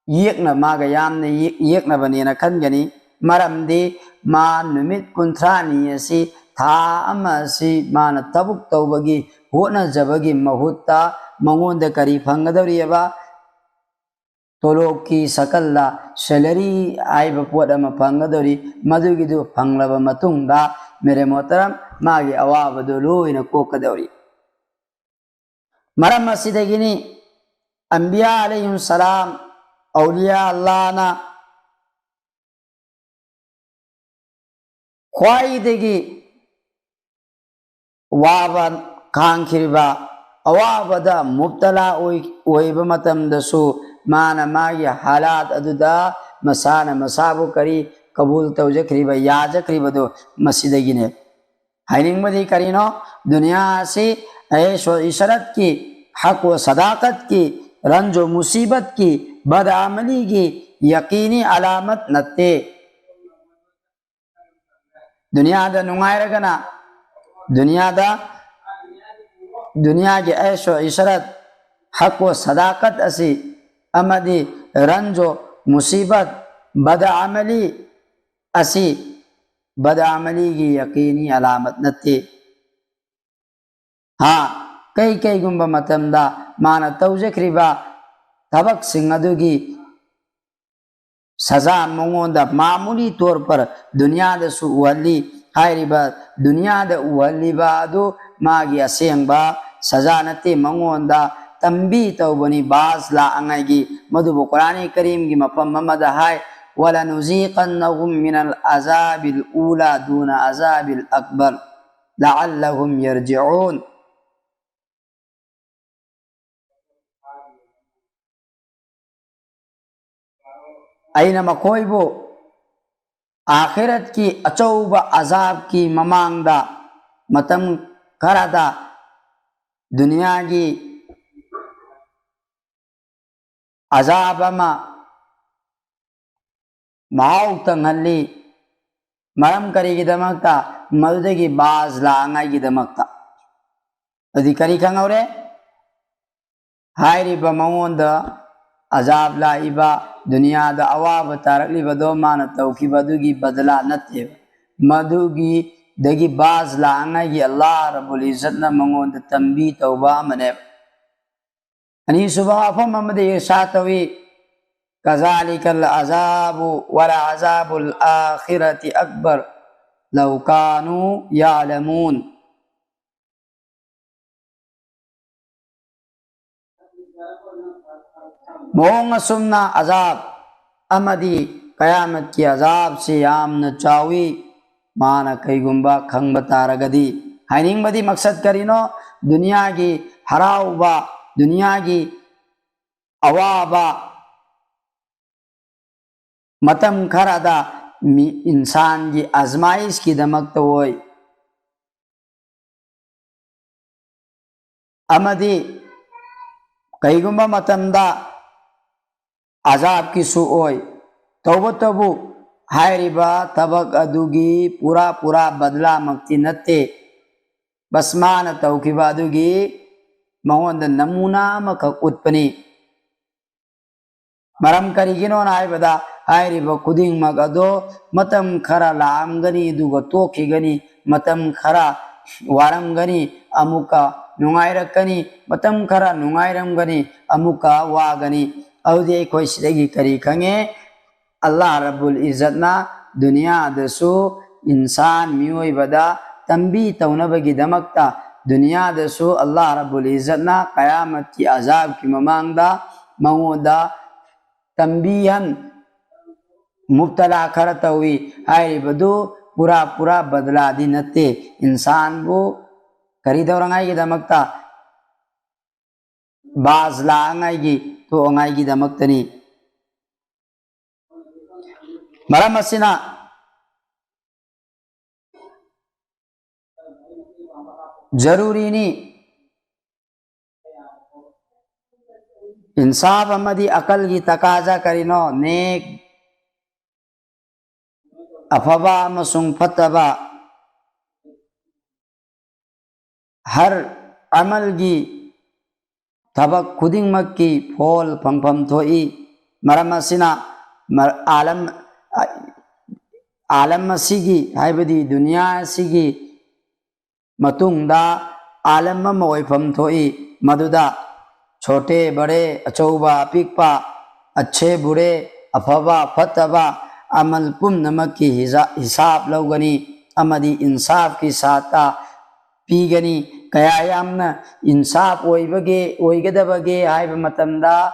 ꯌꯦꯛꯅ-, ꯃꯥꯒ ꯌꯥꯝꯅ ꯌꯦꯛ-, ꯌꯦꯛꯅꯕꯅꯦꯅ ꯈꯟꯒꯅꯤ꯫ ꯃꯔꯝꯗꯤ ꯃꯥ ꯅꯨꯃꯤꯠ ꯀꯨꯟꯊ꯭ꯔꯥꯅꯤ ꯑꯁꯤ, ꯊꯥ ꯑꯃ ꯑꯁꯤ ꯃꯥꯅ ꯊꯕꯛ ꯇꯧꯕꯒꯤ, ꯍꯣꯠꯅꯖꯕꯒꯤ ꯃꯍꯨꯠꯇ ꯃꯉꯣꯟꯗ ꯀꯔꯤ ꯐꯪꯒꯗꯧꯔꯤꯑꯕ? ꯇꯣꯂꯣꯞꯀꯤ ꯁꯀꯜꯗ salary ꯍꯥꯏꯕ ꯄꯣꯠ ꯑꯃ ꯐꯪꯒꯗꯧꯔꯤ꯫ ꯃꯗꯨꯒꯤꯗꯨ ꯐꯪꯂꯕ ꯃꯇꯨꯡꯗ, ꯃꯦꯔꯦ ꯃꯣꯍꯇꯔꯝ, ꯃꯥꯒꯤ ꯑꯋꯥꯕꯗꯨ ꯂꯣꯏꯅ ꯀꯣꯛꯀꯗꯧꯔꯤ꯫ ꯃꯔꯝ ꯑꯁꯤꯗꯒꯤꯅꯤ ꯑꯝꯕꯤꯌꯥ ꯑꯂꯩꯍꯤꯝ ꯁꯂꯥꯝ, ꯑꯧꯂꯤꯌꯥ ꯑꯜꯂꯥꯅ ꯈ꯭ꯋꯥꯏꯗꯒꯤ ꯋꯥꯕ ꯈꯥꯡꯈꯤꯕ, ꯑꯋꯥꯕꯗ ꯃꯨꯞꯇꯂꯥ ꯑꯣꯏ-, ꯑꯣꯏꯕ ꯃꯇꯝꯗꯁꯨ ꯃꯥꯅ ꯃꯥꯒꯤ ꯍꯥꯂꯥꯠ ꯑꯗꯨꯗ ꯃꯁꯥꯅ ꯃꯁꯥꯕꯨ ꯀꯔꯤ ꯀꯕꯨꯜ ꯇꯧꯖꯈ꯭ꯔꯤꯕ, ꯌꯥꯖꯈ꯭ꯔꯤꯕꯗꯨ ꯃꯁꯤꯗꯒꯤꯅꯦ꯫ ꯍꯥꯏꯅꯤꯡꯕꯗꯤ ꯀꯔꯤꯅꯣ? ꯗꯨꯅꯤꯌꯥ ꯑꯁꯤ ꯑꯩꯁꯣ ꯏꯁꯔꯠꯀꯤ, ꯍꯛ ꯋ ꯁꯗꯥꯀꯠꯀꯤ, ꯔꯟꯖꯣ ꯃꯨꯁꯤꯕꯠꯀꯤ, ꯕꯗꯑꯃꯂꯤꯒꯤ ꯌꯀꯤꯅꯤ ꯑꯂꯥꯃꯠ ꯅꯠꯇꯦ꯫ ꯗꯨꯅꯤꯌꯥꯗ ꯅꯨꯡꯉꯥꯏꯔꯒꯅ, ꯗꯨꯅꯤꯌꯥꯗ, ꯗꯨꯅꯤꯌꯥꯒꯤ ꯑꯩꯁꯣ ꯏꯁꯔꯠ, ꯍꯛ ꯋ ꯁꯗꯥꯀꯠ ꯑꯁꯤ ꯑꯃꯗꯤ ꯔꯟꯖꯣ ꯃꯨꯁꯤꯕꯠ, ꯕꯗꯑꯃꯂꯤ ꯑꯁꯤ ꯕꯗꯑꯃꯂꯤꯒꯤ ꯌꯀꯤꯅꯤ ꯑꯂꯥꯃꯠ ꯅꯠꯇꯦ꯫ ꯍꯥ, ꯀꯩ ꯀꯩꯒꯨꯝꯕ ꯃꯇꯝꯗ ꯃꯥꯅ ꯇꯧꯖꯈ꯭ꯔꯤꯕ ꯊꯕꯛꯁꯤꯡ ꯑꯗꯨꯒꯤ ꯁꯖꯥ ꯃꯉꯣꯟꯗ ꯃꯥꯃꯨꯂꯤ ꯇꯣꯔ ꯄꯔ ꯗꯨꯅꯤꯌꯥꯗꯁꯨ ꯎꯍꯜꯂꯤ꯫ ꯍꯥꯏꯔꯤꯕ ꯗꯨꯅꯤꯌꯥꯗ ꯎꯍꯜꯂꯤꯕ ꯑꯗꯨ ꯃꯥꯒꯤ ꯑꯁꯦꯡꯕ ꯁꯖꯥ ꯅꯠꯇꯦ, ꯃꯉꯣꯟꯗ ꯇꯝꯕꯤ ꯇꯧꯕꯅꯤ, ꯕꯥꯁ ꯂꯥꯛꯉꯥꯏꯒꯤ꯫ ꯃꯗꯨꯕꯨ ꯀꯨꯔꯥꯟ ꯀꯔꯤꯝꯒꯤ ꯃꯐꯝ ꯑꯃꯗ ꯍꯥꯏ, "ولنذيقنهم من العذاب الأولى دون عذاب الأكبر لعلهم يرجعون"꯫ ꯑꯩꯅ ꯃꯈꯣꯏꯕꯨ ꯑꯥꯈꯤꯔꯠꯀꯤ ꯑꯆꯧꯕ ꯑꯖꯥꯕꯀꯤ ꯃꯃꯥꯡꯗ ꯃꯇꯝ ꯈꯔꯗ ꯗꯨꯅꯤꯌꯥꯒꯤ ꯑꯖꯥꯕ ꯑꯃ ꯃꯍꯥꯎ ꯇꯪꯍꯜꯂꯤ꯫ ꯃꯔꯝ ꯀꯔꯤꯒꯤꯗꯃꯛꯇ? ꯃꯗꯨꯗꯒꯤ ꯕꯥꯖ ꯂꯥꯛꯉꯥꯏꯒꯤꯗꯃꯛꯇ꯫ ꯑꯗꯨꯗꯤ ꯀꯔꯤ ꯈꯪꯍꯧꯔꯦ? ꯍꯥꯏꯔꯤꯕ ꯃꯉꯣꯟꯗ ꯑꯖꯥꯕ ꯂꯥꯛꯏꯕ, ꯗꯨꯅꯤꯌꯥꯗ ꯑꯋꯥꯕ ꯇꯥꯔꯛꯂꯤꯕꯗꯣ ꯃꯥꯅ ꯇꯧꯈꯤꯕ ꯑꯗꯨꯒꯤ ꯕꯗꯂꯥ ꯅꯠꯇꯦꯕ꯫ ꯃꯗꯨꯒꯤꯗꯒꯤ ꯕꯥꯖ ꯂꯥꯛꯉꯥꯏꯒꯤ ꯑꯜꯂꯥꯍ ꯔꯕꯨꯜ ꯏꯖꯠꯅ ꯃꯉꯣꯟꯗ ꯇꯝꯕꯤ ꯇꯧꯕ ꯑꯃꯅꯦꯕ꯫ ꯑꯅꯤꯁꯨꯕ ꯋꯥꯐꯝ ꯑꯃꯗ ꯏꯔꯁꯥꯗ ꯇꯧꯏ, "كذلك العذاب ولعذاب الآخرة أكبر لو كانوا يعلمون"꯫ ꯃꯑꯣꯡ ꯑꯁꯨꯝꯅ ꯑꯖꯥꯕ ꯑꯃꯗꯤ ꯀꯌꯥꯃꯠꯀꯤ ꯑꯖꯥꯕꯁꯤ ꯌꯥꯝꯅ ꯆꯥꯎꯏ꯫ ꯃꯥꯅ ꯀꯩꯒꯨꯝꯕ ꯈꯪꯕ ꯇꯥꯔꯒꯗꯤ꯫ ꯍꯥꯏꯅꯤꯡꯕꯗꯤ ꯃꯛꯁꯠ ꯀꯔꯤꯅꯣ? ꯗꯨꯅꯤꯌꯥꯒꯤ ꯍꯔꯥꯎꯕ, ꯗꯨꯅꯤꯌꯥꯒꯤ ꯑꯋꯥꯕ, ꯃꯇꯝ ꯈꯔꯗ ꯃꯤ, ꯏꯟꯁꯥꯟꯒꯤ ꯑꯖꯃꯥꯏꯁꯀꯤꯗꯃꯛꯇ ꯑꯣꯏ꯫ ꯑꯃꯗꯤ ꯀꯩꯒꯨꯝꯕ ꯃꯇꯝꯗ ꯑꯖꯥꯕꯀꯤꯁꯨ ꯑꯣꯏ꯫ ꯇꯧꯕꯇꯕꯨ ꯍꯥꯏꯔꯤꯕ ꯊꯕꯛ ꯑꯗꯨꯒꯤ ꯄꯨꯔꯥ ꯄꯨꯔꯥ ꯕꯗꯂꯥꯃꯛꯇꯤ ꯅꯠꯇꯦ꯫ ꯕꯁ ꯃꯥꯅ ꯇꯧꯈꯤꯕ ꯑꯗꯨꯒꯤ ꯃꯉꯣꯟꯗ ꯅꯃꯨꯅꯥ ꯑꯃꯈꯛ ꯎꯠꯄꯅꯤ꯫ ꯃꯔꯝ ꯀꯔꯤꯒꯤꯅꯣꯅ ꯍꯥꯏꯕꯗ, ꯍꯥꯏꯔꯤꯕ ꯈꯨꯗꯤꯡꯃꯛ ꯑꯗꯣ ꯃꯇꯝ ꯈꯔ ꯂꯥꯛꯑꯝꯒꯅꯤ, ꯑꯗꯨꯒ ꯇꯣꯛꯈꯤꯒꯅꯤ, ꯃꯇꯝ ꯈꯔ ꯋꯥꯔꯝꯒꯅꯤ, ꯑꯃꯨꯛꯀ ꯅꯨꯡꯉꯥꯏꯔꯛꯀꯅꯤ, ꯃꯇꯝ ꯈꯔ ꯅꯨꯡꯉꯥꯏꯔꯝꯒꯅꯤ, ꯑꯃꯨꯛꯀ ꯋꯥꯒꯅꯤ꯫ ꯑꯗꯨꯗꯤ ꯑꯩꯈꯣꯏ ꯁꯤꯗꯒꯤ ꯀꯔꯤ ꯈꯪꯉꯦ? ꯑꯜꯂꯥꯍ ꯔꯕꯨꯜ ꯏꯖꯠꯅ ꯗꯨꯅꯤꯌꯥꯗꯁꯨ ꯏꯟꯁꯥꯟ, ꯃꯤꯑꯣꯏꯕꯗ ꯇꯝꯕꯤ ꯇꯧꯅꯕꯒꯤꯗꯃꯛꯇ, ꯗꯨꯅꯤꯌꯥꯗꯁꯨ ꯑꯜꯂꯥꯍ ꯔꯕꯨꯜ ꯏꯖꯠꯅ ꯀꯌꯥꯃꯠꯀꯤ ꯑꯖꯥꯕꯀꯤ ꯃꯃꯥꯡꯗ ꯃꯉꯣꯟꯗ ꯇꯝꯕꯤꯍꯟ, ꯃꯨꯕꯇꯂꯥ ꯈꯔ ꯇꯧꯏ ꯍꯥꯏꯔꯤꯕꯗꯨ ꯄꯨꯔꯥ ꯄꯨꯔꯥ ꯕꯗꯂꯥꯗꯤ ꯅꯠꯇꯦ꯫ ꯏꯟꯁꯥꯟꯕꯨ ꯀꯔꯤ ꯇꯧꯔꯉꯥꯏꯒꯤꯗꯃꯛꯇ? ꯕꯥꯖ ꯂꯥꯛꯉꯥꯏꯒꯤ, ꯇꯣꯛꯉꯥꯏꯒꯤꯗꯃꯛꯇꯅꯤ꯫ ꯃꯔꯝ ꯑꯁꯤꯅ ꯖꯔꯨꯔꯤꯅꯤ꯫ ꯏꯟꯁꯥꯐ ꯑꯃꯗꯤ ꯑꯀꯜꯒꯤ ꯇꯀꯥꯖꯥ ꯀꯔꯤꯅꯣ? ꯅꯦꯛ, ꯑꯐꯕ ꯑꯃꯁꯨꯡ ꯐꯠꯇꯕ, ꯍꯔ ꯑꯃꯜꯒꯤ ꯊꯕꯛ ꯈꯨꯗꯤꯡꯃꯛꯀꯤ ꯐꯣꯜ ꯐꯪꯐꯝ ꯊꯣꯛꯏ꯫ ꯃꯔꯝ ꯑꯁꯤꯅ ꯃ-, ꯑꯥꯂꯝ, ꯑꯥꯂꯝ ꯑꯁꯤꯒꯤ, ꯍꯥꯏꯕꯗꯤ ꯗꯨꯅꯤꯌꯥ ꯑꯁꯤꯒꯤ ꯃꯇꯨꯡꯗ ꯑꯥꯂꯝ ꯑꯃ ꯑꯣꯏꯐꯝ ꯊꯣꯛꯏ, ꯃꯗꯨꯗ ꯁꯣꯇꯦ ꯕꯔꯦ, ꯑꯆꯧꯕ ꯑꯄꯤꯛꯄ, ꯑꯆꯦ ꯕꯨꯔꯦ, ꯑꯐꯕ ꯐꯠꯇꯕ, ꯑꯃꯜ ꯄꯨꯝꯅꯃꯛꯀꯤ ꯍꯤꯖꯥ-, ꯍꯤꯁꯥꯕ ꯂꯧꯒꯅꯤ ꯑꯃꯗꯤ ꯏꯟꯁꯥꯐꯀꯤ ꯁꯥꯠꯇ ꯄꯤꯒꯅꯤ꯫ ꯀꯌꯥ ꯌꯥꯝꯅ ꯏꯟꯁꯥꯐ ꯑꯣꯏꯕꯒꯦ, ꯑꯣꯏꯒꯗꯕꯒꯦ ꯍꯥꯏꯕ ꯃꯇꯝꯗ,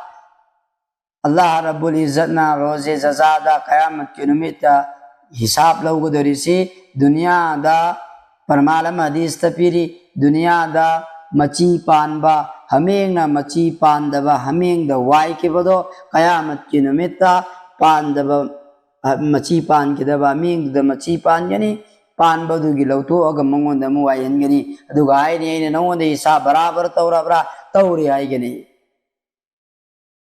ꯑꯜꯂꯥꯍ ꯔꯕꯨꯜ ꯏꯖꯠꯅ ꯔꯣꯖꯦ ꯖꯖꯥꯗ, ꯀꯌꯥꯃꯠꯀꯤ ꯅꯨꯃꯤꯠꯇ ꯍꯤꯁꯥꯕ ꯂꯧꯒꯗꯧꯔꯤꯁꯤ, ꯗꯨꯅꯤꯌꯥꯗ ꯄꯔꯃꯥꯟ ꯑꯃ ꯍꯗꯤꯁꯇ ꯄꯤꯔꯤ, ꯗꯨꯅꯤꯌꯥꯗ ꯃꯆꯤ ꯄꯥꯟꯕ ꯍꯥꯃꯦꯡꯅ ꯃꯆꯤ ꯄꯥꯟꯗꯕ ꯍꯥꯃꯦꯡꯗ ꯋꯥꯏꯈꯤꯕꯗꯣ, ꯀꯌꯥꯃꯠꯀꯤ ꯅꯨꯃꯤꯠꯇ ꯄꯥꯟꯗꯕ, ꯑ, ꯃꯆꯤ ꯄꯥꯟꯈꯤꯗꯕ ꯍꯥꯃꯦꯡꯗꯨꯗ ꯃꯆꯤ ꯄꯥꯟꯒꯅꯤ, ꯄꯥꯟꯕꯗꯨꯒꯤ ꯂꯧꯊꯣꯛꯑꯒ ꯃꯉꯣꯟꯗ ꯑꯃꯨꯛ ꯋꯥꯏꯍꯟꯒꯅꯤ꯫ ꯑꯗꯨꯒ ꯍꯥꯏꯅꯤ, "ꯑꯩꯅ ꯅꯉꯣꯟꯗ ꯍꯤꯁꯥꯕ ꯕꯔꯥꯕꯔ ꯇꯧꯔꯕ꯭ꯔꯥ?" "ꯇꯧꯔꯦ" ꯍꯥꯏꯒꯅꯤ꯫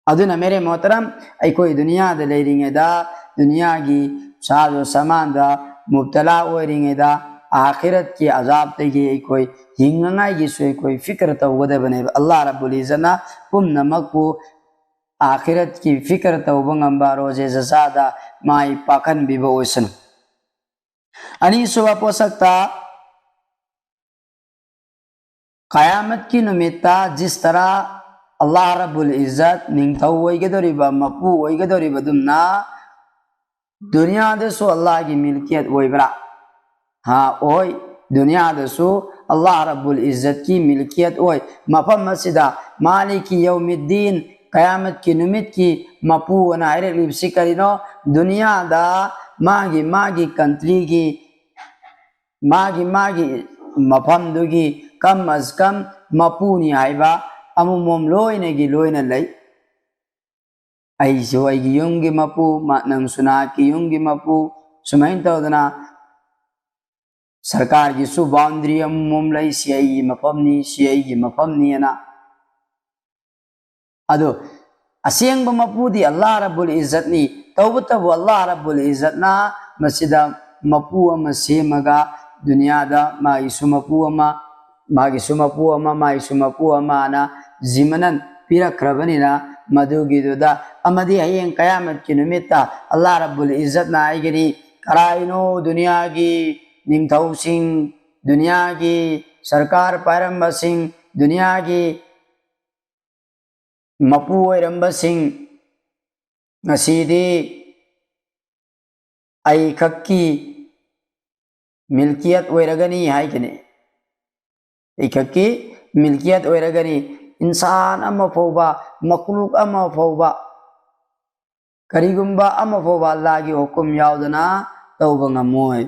ꯑꯗꯨꯅ ꯃꯦꯔꯦ ꯃꯣꯍꯇꯔꯝ, ꯑꯩꯈꯣꯏ ꯗꯨꯅꯤꯌꯥꯗ ꯂꯩꯔꯤꯉꯩꯗ, ꯗꯨꯅꯤꯌꯥꯒꯤ ꯁꯥꯖꯣ ꯁꯃꯥꯟꯗ ꯃꯨꯕꯇꯂꯥ ꯑꯣꯏꯔꯤꯉꯩꯗ, ꯑꯥꯈꯤꯔꯠꯀꯤ ꯑꯖꯥꯕꯇꯒꯤ ꯑꯩꯈꯣꯏ ꯍꯤꯡꯅꯉꯥꯏꯒꯤꯁꯨ ꯑꯩꯈꯣꯏ ꯐꯤꯀꯔ ꯇꯧꯒꯗꯕꯅꯦꯕ꯫ ꯑꯜꯂꯥꯍ ꯔꯕꯨꯜ ꯏꯖꯠꯅ ꯄꯨꯝꯅꯃꯛꯄꯨ ꯑꯥꯈꯤꯔꯠꯀꯤ ꯐꯤꯀꯔ ꯇꯧꯕ ꯉꯝꯕ ꯔꯣꯖꯦ ꯖꯖꯥꯗ ꯃꯥꯏ ꯄꯥꯛꯍꯟꯕꯤꯕ ꯑꯣꯏꯁꯅꯨ꯫ ꯑꯅꯤꯁꯨꯕ ꯄꯣꯠꯁꯛꯇ, ꯀꯌꯥꯃꯠꯀꯤ ꯅꯨꯃꯤꯠꯇ ꯖꯤꯁ ꯇꯔꯥ ꯑꯜꯂꯥꯍ ꯔꯕꯨꯜ ꯏꯖꯠ ꯅꯤꯡꯊꯧ ꯑꯣꯏꯒꯗꯧꯔꯤꯕ, ꯃꯄꯨ ꯑꯣꯏꯒꯗꯧꯔꯤꯕ ꯑꯗꯨꯝꯅ ꯗꯨꯅꯤꯌꯥꯗꯁꯨ ꯑꯜꯂꯥꯍꯒꯤ ꯃꯤꯜꯀꯤꯌꯠ ꯑꯣꯏꯕ꯭ꯔꯥ? ꯍꯥ, ꯑꯣꯏ꯫ ꯗꯨꯅꯤꯌꯥꯗꯁꯨ ꯑꯜꯂꯥꯍ ꯔꯕꯨꯜ ꯏꯖꯠꯀꯤ ꯃꯤꯜꯀꯤꯌꯠ ꯑꯣꯏ꯫ ꯃꯐꯝ ꯑꯁꯤꯗ ꯃꯥꯂꯤꯀꯤ ꯌꯧꯃꯤꯗꯗꯤꯟ, ꯀꯌꯥꯃꯠꯀꯤ ꯅꯨꯃꯤꯠꯀꯤ ꯃꯄꯨ ꯑꯅ ꯍꯥꯏꯔꯛꯂꯤꯕꯁꯤ ꯀꯔꯤꯅꯣ? ꯗꯨꯅꯤꯌꯥꯗ ꯃꯥꯒꯤ ꯃꯥꯒꯤ ꯀꯟꯇ꯭ꯔꯤꯒꯤ, ꯃꯥꯒꯤ ꯃꯥꯒꯤ ꯃꯐꯝꯗꯨꯒꯤ ꯀꯝ ꯑꯁ ꯀꯝ ꯃꯄꯨꯅꯤ ꯍꯥꯏꯕ ꯑꯃꯃꯝ ꯂꯣꯏꯅꯒꯤ ꯂꯣꯏꯅ ꯂꯩ꯫ ꯑꯩꯁꯨ ꯑꯩꯒꯤ ꯌꯨꯝꯒꯤ ꯃꯄꯨ, ꯃꯥ-, ꯅꯪꯁꯨ ꯅꯍꯥꯛꯀꯤ ꯌꯨꯝꯒꯤ ꯃꯄꯨ, ꯁꯨꯃꯥꯏꯅ ꯇꯧꯗꯅ ꯁꯔꯀꯥꯔꯒꯤꯁꯨ ꯕꯥꯎꯟꯗꯔꯤ ꯑꯃꯃꯝ ꯂꯩ, ꯁꯤ ꯑꯩꯒꯤ ꯃꯐꯝꯅꯤ, ꯁꯤ ꯑꯩꯒꯤ ꯃꯐꯝꯅꯤ ꯑꯅ꯫ ꯑꯗꯨ ꯑꯁꯦꯡꯕ ꯃꯄꯨꯗꯤ ꯑꯜꯂꯥꯍ ꯔꯕꯨꯜ ꯏꯖꯠꯅꯤ꯫ ꯇꯧꯕꯇꯕꯨ ꯑꯜꯂꯥꯍ ꯔꯕꯨꯜ ꯏꯖꯠꯅ ꯃꯁꯤꯗ ꯃꯄꯨ ꯑꯃ ꯁꯦꯝꯃꯒ, ꯗꯨꯅꯤꯌꯥꯗ ꯃꯥꯒꯤꯁꯨ ꯃꯄꯨ ꯑꯃ, ꯃꯥꯒꯤꯁꯨ ꯃꯄꯨ ꯑꯃ, ꯃꯥꯒꯤꯁꯨ ꯃꯄꯨ ꯑꯃꯅ ꯖꯤꯃꯅꯟ ꯄꯤꯔꯛꯈ꯭ꯔꯕꯅꯤꯅ, ꯃꯗꯨꯒꯤꯗꯨꯗ, ꯑꯃꯗꯤ ꯍꯌꯦꯡ ꯀꯌꯥꯃꯠꯀꯤ ꯅꯨꯃꯤꯠꯇ ꯑꯜꯂꯥꯍ ꯔꯕꯨꯜ ꯏꯖꯠꯅ ꯍꯥꯏꯒꯅꯤ, "ꯀꯔꯥꯏꯅꯣ ꯗꯨꯅꯤꯌꯥꯒꯤ ꯅꯤꯡꯊꯧꯁꯤꯡ, ꯗꯨꯅꯤꯌꯥꯒꯤ ꯁꯔꯀꯥꯔ ꯄꯥꯏꯔꯝꯕꯁꯤꯡ, ꯗꯨꯅꯤꯌꯥꯒꯤ ꯃꯄꯨ ꯑꯣꯏꯔꯝꯕꯁꯤꯡ, ꯉꯁꯤꯗꯤ ꯑꯩꯈꯛꯀꯤ ꯃꯤꯜꯀꯤꯌꯠ ꯑꯣꯏꯔꯒꯅꯤ" ꯍꯥꯏꯒꯅꯤ꯫ ꯑꯩꯈꯛꯀꯤ ꯃꯤꯜꯀꯤꯌꯠ ꯑꯣꯏꯔꯒꯅꯤ꯫ ꯏꯟꯁꯥꯟ ꯑꯃ ꯐꯥꯎꯕ, ꯃꯈꯂꯨꯛ ꯑꯃ ꯐꯥꯎꯕ, ꯀꯔꯤꯒꯨꯝꯕ ꯑꯃ ꯐꯥꯎꯕ ꯑꯜꯂꯥꯍꯒꯤ ꯍꯨꯀꯨꯝ ꯌꯥꯎꯗꯅ ꯇꯧꯕ ꯉꯝꯃꯣꯏ꯫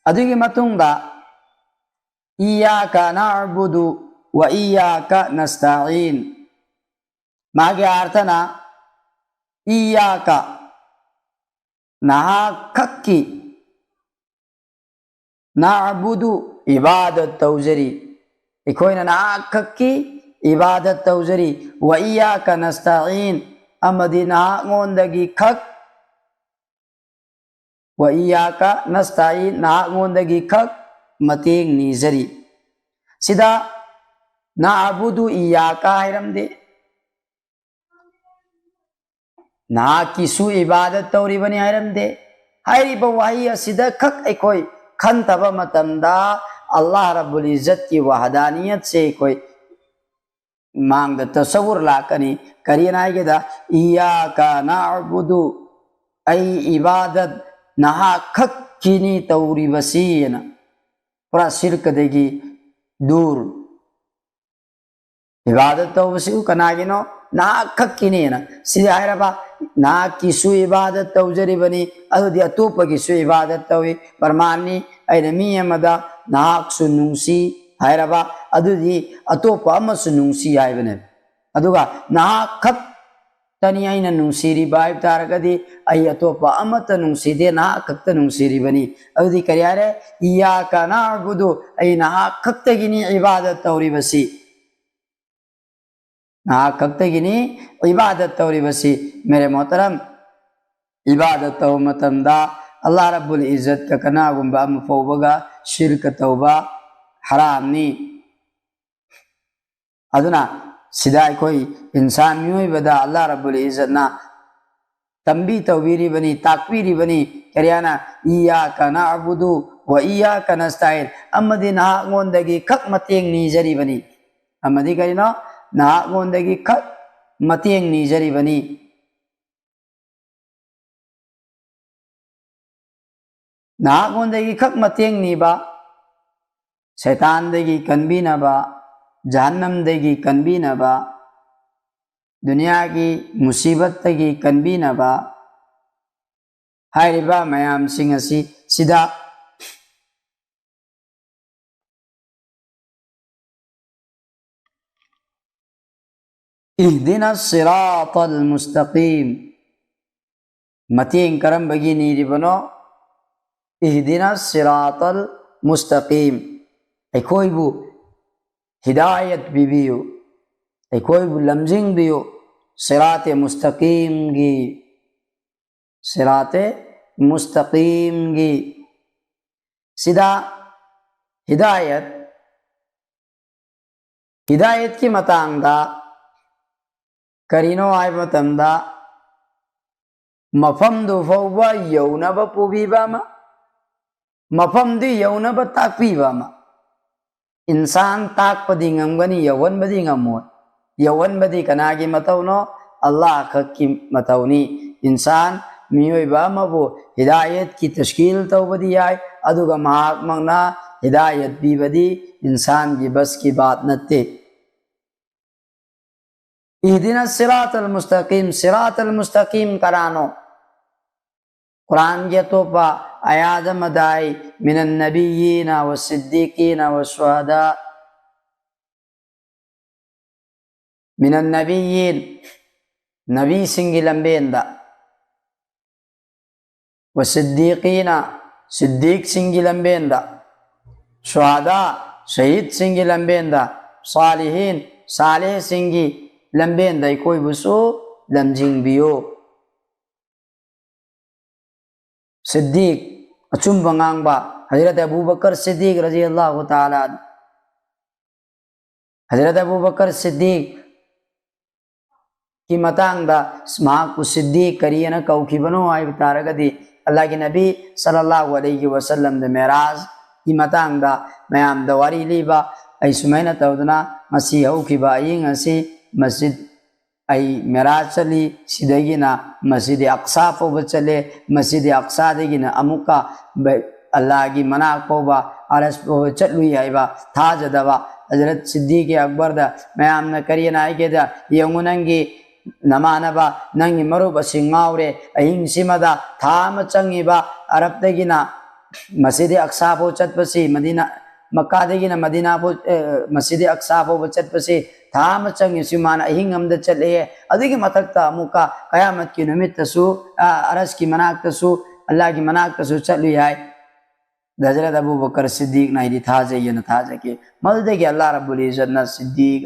ꯑꯗꯨꯒꯤ ꯃꯇꯨꯡꯗ, "ꯏꯌꯥꯀ ꯅꯥꯕꯨꯗꯨ ꯋ ꯏꯌꯥꯀ ꯅꯁꯇꯥꯏꯟ"꯫ ꯃꯥꯒꯤ ꯑꯥꯔꯊꯅ, "ꯏꯌꯥꯀ", ꯅꯍꯥꯛ ꯈꯛꯀꯤ, "ꯅꯥꯕꯨꯗꯨ", ꯏꯕꯥꯗꯠ ꯇꯧꯖꯔꯤ, ꯑꯩꯈꯣꯏꯅ ꯅꯍꯥꯛ ꯈꯛꯀꯤ ꯏꯕꯥꯗꯠ ꯇꯧꯖꯔꯤ, "ꯋ ꯏꯌꯥꯀ ꯅꯁꯇꯥꯏꯟ", ꯑꯃꯗꯤ ꯅꯍꯥꯛꯉꯣꯟꯗꯒꯤ ꯈꯛ "ꯋꯥ ꯏꯌꯥꯀ ꯅꯁꯇꯥꯏꯟ", ꯅꯍꯥꯛꯉꯣꯟꯗꯒꯤ ꯈꯛ ꯃꯇꯦꯡ ꯅꯤꯖꯔꯤ꯫ ꯁꯤꯗ "ꯅꯥꯕꯨꯗꯨ ꯏꯌꯥꯀ" ꯍꯥꯏꯔꯝꯗꯦ, "ꯅꯍꯥꯛꯀꯤꯁꯨ ꯏꯕꯥꯗꯠ ꯇꯧꯔꯤꯕꯅꯤ" ꯍꯥꯏꯔꯝꯗꯦ꯫ ꯍꯥꯏꯔꯤꯕ ꯋꯥꯍꯩ ꯑꯁꯤꯗ ꯈꯛ ꯑꯩꯈꯣꯏ ꯈꯟꯊꯕ ꯃꯇꯝꯗ, ꯑꯜꯂꯥꯍ ꯔꯕꯨꯜ ꯏꯖꯠꯀꯤ ꯋꯥꯍꯗꯥꯅꯤꯌꯠꯁꯦ ꯑꯩꯈꯣꯏ ꯃꯥꯡꯗ ꯇꯁꯋꯨꯔ ꯂꯥꯛꯀꯅꯤ꯫ ꯀꯔꯤꯅ ꯍꯥꯏꯒꯦꯗ, "ꯏꯌꯥꯀ ꯅꯥꯕꯨꯗꯨ", ꯑꯩ ꯏꯕꯥꯗꯠ ꯅꯍꯥꯛ ꯈꯛꯀꯤꯅꯤ ꯇꯧꯔꯤꯕꯁꯤ ꯑꯅ꯫ ꯄꯨꯔꯥ ꯁꯤꯔꯀꯗꯒꯤ ꯗꯨꯔ꯫ ꯏꯕꯥꯗꯠ ꯇꯧꯕꯁꯤꯕꯨ ꯀꯅꯥꯒꯤꯅꯣ? ꯅꯍꯥꯛ ꯈꯛꯀꯤꯅꯦꯅ꯫ ꯁꯤꯗꯤ ꯍꯥꯏꯔꯕ, "ꯅꯍꯥꯛꯀꯤꯁꯨ ꯏꯕꯥꯗꯠ ꯇꯧꯖꯔꯤꯕꯅꯤ, ꯑꯗꯨꯗꯤ ꯑꯇꯣꯞꯄꯒꯤꯁꯨ ꯏꯕꯥꯗꯠ ꯇꯧꯏ"꯫ ꯄ꯭ꯔꯃꯥꯟꯅꯤ, "ꯑꯩꯅ ꯃꯤ ꯑꯃꯗ ꯅꯍꯥꯛꯁꯨ ꯅꯨꯡꯁꯤ" ꯍꯥꯏꯔꯕ, ꯑꯗꯨꯗꯤ ꯑꯇꯣꯞꯄ ꯑꯃꯁꯨ ꯅꯨꯡꯁꯤ ꯍꯥꯏꯕꯅꯦ꯫ ꯑꯗꯨꯒ "ꯅꯍꯥꯛ ꯈꯛꯇꯅꯤ ꯑꯩꯅ ꯅꯨꯡꯁꯤꯔꯤꯕ" ꯍꯥꯏꯕ ꯇꯥꯔꯒꯗꯤ, "ꯑꯩ ꯑꯇꯣꯞꯄ ꯑꯃꯠꯇ ꯅꯨꯡꯁꯤꯗꯦ, ꯅꯍꯥꯛ ꯈꯛꯇ ꯅꯨꯡꯁꯤꯔꯤꯕꯅꯤ"꯫ ꯑꯗꯨꯗꯤ ꯀꯔꯤ ꯍꯥꯏꯔꯦ? "ꯏꯌꯥꯀ ꯅꯥꯕꯨꯗꯨ", ꯑꯩ ꯅꯍꯥꯛ ꯈꯛꯇꯒꯤꯅꯤ ꯏꯕꯥꯗꯠ ꯇꯧꯔꯤꯕꯁꯤ꯫ ꯅꯍꯥꯛ ꯈꯛꯇꯒꯤꯅꯤ ꯏꯕꯥꯗꯠ ꯇꯧꯔꯤꯕꯁꯤ꯫ ꯃꯦꯔꯦ ꯃꯣꯍꯇꯔꯝ, ꯏꯕꯥꯗꯠ ꯇꯧꯕ ꯃꯇꯝꯗ ꯑꯜꯂꯥꯍ ꯔꯕꯨꯜ ꯏꯖꯠꯀ ꯀꯅꯥꯒꯨꯝꯕ ꯑꯃ ꯐꯥꯎꯕꯒ ꯁꯤꯔꯀ ꯇꯧꯕ ꯍꯔꯥꯝꯅꯤ꯫ ꯑꯗꯨꯅ ꯁꯤꯗ ꯑꯩꯈꯣꯏ ꯏꯟꯁꯥꯟ ꯃꯤꯑꯣꯏꯕꯗ ꯑꯜꯂꯥꯍ ꯔꯕꯨꯜ ꯏꯖꯠꯅ ꯇꯝꯕꯤ ꯇꯧꯕꯤꯔꯤꯕꯅꯤ, ꯇꯥꯛꯄꯤꯔꯤꯕꯅꯤ꯫ ꯀꯔꯤꯌꯥꯅ? "ꯏꯌꯥꯀ ꯅꯥꯕꯨꯗꯨ ꯋꯥ ꯏꯌꯥꯀ ꯅꯁꯇꯥꯏꯟ", ꯑꯃꯗꯤ ꯅꯍꯥꯛꯉꯣꯟꯗꯒꯤ ꯈꯛ ꯃꯇꯦꯡ ꯅꯤꯖꯔꯤꯕꯅꯤ꯫ ꯑꯃꯗꯤ ꯀꯔꯤꯅꯣ? "ꯅꯍꯥꯛꯉꯣꯟꯗꯒꯤ ꯈꯛ ꯃꯇꯦꯡ ꯅꯤꯖꯔꯤꯕꯅꯤ"꯫ ꯅꯍꯥꯛꯉꯣꯟꯗꯒꯤ ꯈꯛ ꯃꯇꯦꯡ ꯅꯤꯕ, ꯁꯩꯇꯥꯟꯗꯒꯤ ꯀꯟꯕꯤꯅꯕ, ꯖꯍꯟꯅꯝꯗꯒꯤ ꯀꯟꯕꯤꯅꯕ, ꯗꯨꯅꯤꯌꯥꯒꯤ ꯃꯨꯁꯤꯕꯠꯇꯒꯤ ꯀꯟꯕꯤꯅꯕ ꯍꯥꯏꯔꯤꯕ ꯃꯌꯥꯝꯁꯤꯡ ꯑꯁꯤ ꯁꯤꯗ "اهدنا الصراط المستقيم". ꯃꯇꯦꯡ ꯀꯔꯝꯕꯒꯤ ꯅꯤꯔꯤꯕꯅꯣ? "اهدنا الصراط المستقيم". ꯑꯩꯈꯣꯏꯕꯨ ꯍꯤꯗꯥꯌꯠ ꯄꯤꯕꯤꯌꯨ, ꯑꯩꯈꯣꯏꯕꯨ ꯂꯝꯖꯤꯡꯕꯤꯌꯨ ꯁꯤꯔꯥꯇꯦ ꯃꯨꯁꯇꯀꯤꯝꯒꯤ ꯁꯤꯔꯥꯇꯦ ꯃꯨꯁꯇꯀꯤꯝꯒꯤ ꯁꯤꯗ ꯍꯤꯗꯥꯌꯠ, ꯍꯤꯗꯥꯌꯠꯀꯤ ꯃꯇꯥꯡꯗ ꯀꯔꯤꯅꯣ ꯍꯥꯏꯕ ꯃꯇꯝꯗ, ꯃꯐꯝꯗꯨ ꯐꯥꯎꯕ ꯌꯧꯅꯕ ꯄꯨꯕꯤꯕ ꯑꯃ, ꯃꯐꯝꯗꯨ ꯌꯧꯅꯕ ꯇꯥꯛꯄꯤꯕ ꯑꯃ꯫ ꯏꯟꯁꯥꯟ ꯇꯥꯛꯄꯗꯤ ꯉꯝꯒꯅꯤ, ꯌꯧꯍꯟꯕꯗꯤ ꯉꯝꯃꯣꯏ꯫ ꯌꯧꯍꯟꯕꯗꯤ ꯀꯅꯥꯒꯤ ꯃꯇꯧꯅꯣ? ꯑꯜꯂꯥꯍ ꯈꯛꯀꯤ ꯃꯇꯧꯅꯤ꯫ ꯏꯟꯁꯥꯟ, ꯃꯤꯑꯣꯏꯕ ꯑꯃꯕꯨ ꯍꯤꯗꯥꯌꯠꯀꯤ ꯇꯁꯀꯤꯜ ꯇꯧꯕꯗꯤ ꯌꯥꯏ, ꯑꯗꯨꯒ ꯃꯍꯥꯛꯃꯛꯅ ꯍꯤꯗꯥꯌꯠ ꯄꯤꯕꯗꯤ ꯏꯟꯁꯥꯟꯒꯤ ꯕꯁꯀꯤ ꯕꯥꯠ ꯅꯠꯇꯦ꯫ ꯏꯍꯗꯤꯅ ꯁꯤꯔꯥꯇꯜ ꯃꯨꯁꯇꯀꯤꯝ, ꯁꯤꯔꯥꯇꯜ ꯃꯨꯁꯇꯀꯤꯝ ꯀꯅꯥꯅꯣ? ꯀꯨꯔꯥꯟꯒꯤ ꯑꯇꯣꯞꯄ ꯑꯌꯥꯠ ꯑꯃꯗ ꯍꯥꯏ, ꯃꯤꯅꯟ ꯅꯕꯤꯌꯤꯅ ꯋ ꯁꯤꯗꯤꯀꯤꯅ ꯋ ꯁꯨꯍꯗꯥ, ꯃꯤꯅꯟ ꯅꯕꯤꯌꯤꯟ, ꯅꯕꯤꯁꯤꯡꯒꯤ ꯂꯝꯕꯦꯟꯗ, ꯋ ꯁꯤꯗꯤꯀꯤꯅ, ꯁꯤꯗꯤꯛꯁꯤꯡꯒꯤ ꯂꯝꯕꯦꯟꯗ, ꯁꯨꯍꯗꯥ, ꯁꯍꯤꯗꯁꯤꯡꯒꯤ ꯂꯝꯕꯦꯟꯗ, ꯁꯥꯂꯤꯍꯤꯟ, ꯁꯥꯂꯦꯍꯁꯤꯡꯒꯤ ꯂꯝꯕꯦꯟꯗ ꯑꯩꯈꯣꯏꯕꯨꯁꯨ ꯂꯝꯖꯤꯡꯕꯤꯌꯨ꯫ ꯁꯤꯗꯤꯛ, ꯑꯆꯨꯝꯕ ꯉꯥꯡꯕ, ꯍꯖꯔꯠ ꯑꯕꯨ ꯕꯀꯔ ꯁꯤꯗꯤꯛ ꯔꯖꯤꯌꯜꯂꯥꯍꯨ ꯇꯥꯂꯥ ꯑꯟꯍꯨ꯫ ꯍꯖꯔꯠ ꯑꯕꯨ ꯕꯀꯔ ꯁꯤꯗꯤꯛꯀꯤ ꯃꯇꯥꯡꯗ ꯃꯍꯥꯛꯄꯨ ꯁꯤꯗꯤꯛ ꯀꯔꯤ ꯍꯥꯏꯅ ꯀꯧꯈꯤꯕꯅꯣ ꯍꯥꯏꯕ ꯇꯥꯔꯒꯗꯤ, ꯑꯜꯂꯥꯍꯒꯤ ꯅꯕꯤ ꯁꯜꯂꯜꯂꯥꯍꯨ ꯑꯂꯩꯍꯤ ꯋꯁꯜꯂꯝꯗ ꯃꯦꯔꯥꯖꯀꯤ ꯃꯇꯥꯡꯗ ꯃꯌꯥꯝꯗ ꯋꯥꯔꯤ ꯂꯤꯕ, ꯑꯩ ꯁꯨꯃꯥꯏꯅ ꯇꯧꯗꯅ ꯉꯁꯤ ꯍꯧꯈꯤꯕ ꯑꯍꯤꯡ ꯑꯁꯤ ꯃꯁꯖꯤꯗ ꯑꯩ ꯃꯦꯔꯥꯖ ꯆꯠꯂꯤ, ꯁꯤꯗꯒꯤꯅ ꯃꯁꯖꯤꯗ ꯑꯛꯁꯥ ꯐꯥꯎꯕ ꯆꯠꯂꯦ, ꯃꯁꯖꯤꯗ ꯑꯛꯁꯥꯗꯒꯤꯅ ꯑꯃꯨꯛꯀ ꯕ-, ꯑꯜꯂꯥꯍꯒꯤ ꯃꯅꯥꯛ ꯐꯥꯎꯕ, ꯑꯔꯁ ꯐꯥꯎꯕ ꯆꯠꯂꯨꯏ ꯍꯥꯏꯕ ꯊꯥꯖꯗꯕ ꯍꯖꯔꯠ ꯁꯤꯗꯤꯛ ꯑꯛꯕꯔꯗ ꯃꯌꯥꯝꯅ ꯀꯔꯤꯅ ꯍꯥꯏꯒꯦꯗ, "ꯌꯦꯡꯉꯨ, ꯅꯪꯒꯤ ꯅꯃꯥꯟꯅꯕ, ꯅꯪꯒꯤ ꯃꯔꯨꯞ ꯑꯁꯤ ꯉꯥꯎꯔꯦ, ꯑꯍꯤꯡꯁꯤꯃꯗ ꯊꯥ ꯑꯃ ꯆꯪꯉꯤꯕ ꯑꯔꯕꯇꯒꯤꯅ ꯃꯁꯖꯤꯗ ꯑꯛꯁꯥ ꯐꯥꯎ ꯆꯠꯄꯁꯤ, ꯃꯗꯤꯅꯥ, ꯃꯛꯀꯥꯗꯒꯤꯅ ꯃꯗꯤꯅꯥ ꯐꯥꯎ, ꯑꯦ, ꯃꯁꯖꯤꯗ ꯑꯛꯁꯥ ꯐꯥꯎꯕ ꯆꯠꯄꯁꯤ ꯊꯥ ꯑꯃ ꯆꯪꯉꯤꯁꯤ ꯃꯥꯅ ꯑꯍꯤꯡ ꯑꯃꯗ ꯆꯠꯂꯦ, ꯑꯗꯨꯒꯤ ꯃꯊꯛꯇ ꯑꯃꯨꯛꯀ ꯀꯌꯥꯃꯠꯀꯤ ꯅꯨꯃꯤꯠꯇꯁꯨ, ꯑ, ꯑꯔꯁꯀꯤ ꯃꯅꯥꯛꯇꯁꯨ, ꯑꯜꯂꯥꯍꯒꯤ ꯃꯅꯥꯛꯇꯁꯨ ꯆꯠꯂꯨꯏ" ꯍꯥꯏ꯫ ꯍꯖꯔꯠ ꯑꯕꯨ ꯕꯀꯔ ꯁꯤꯗꯤꯛꯅ "ꯑꯩꯗꯤ ꯊꯥꯖꯩ" ꯍꯥꯏꯅ ꯊꯥꯖꯈꯤ꯫ ꯃꯗꯨꯗꯒꯤ ꯑꯜꯂꯥꯍ ꯔꯕꯨꯜ ꯏꯖꯠꯅ ꯁꯤꯗꯤꯛ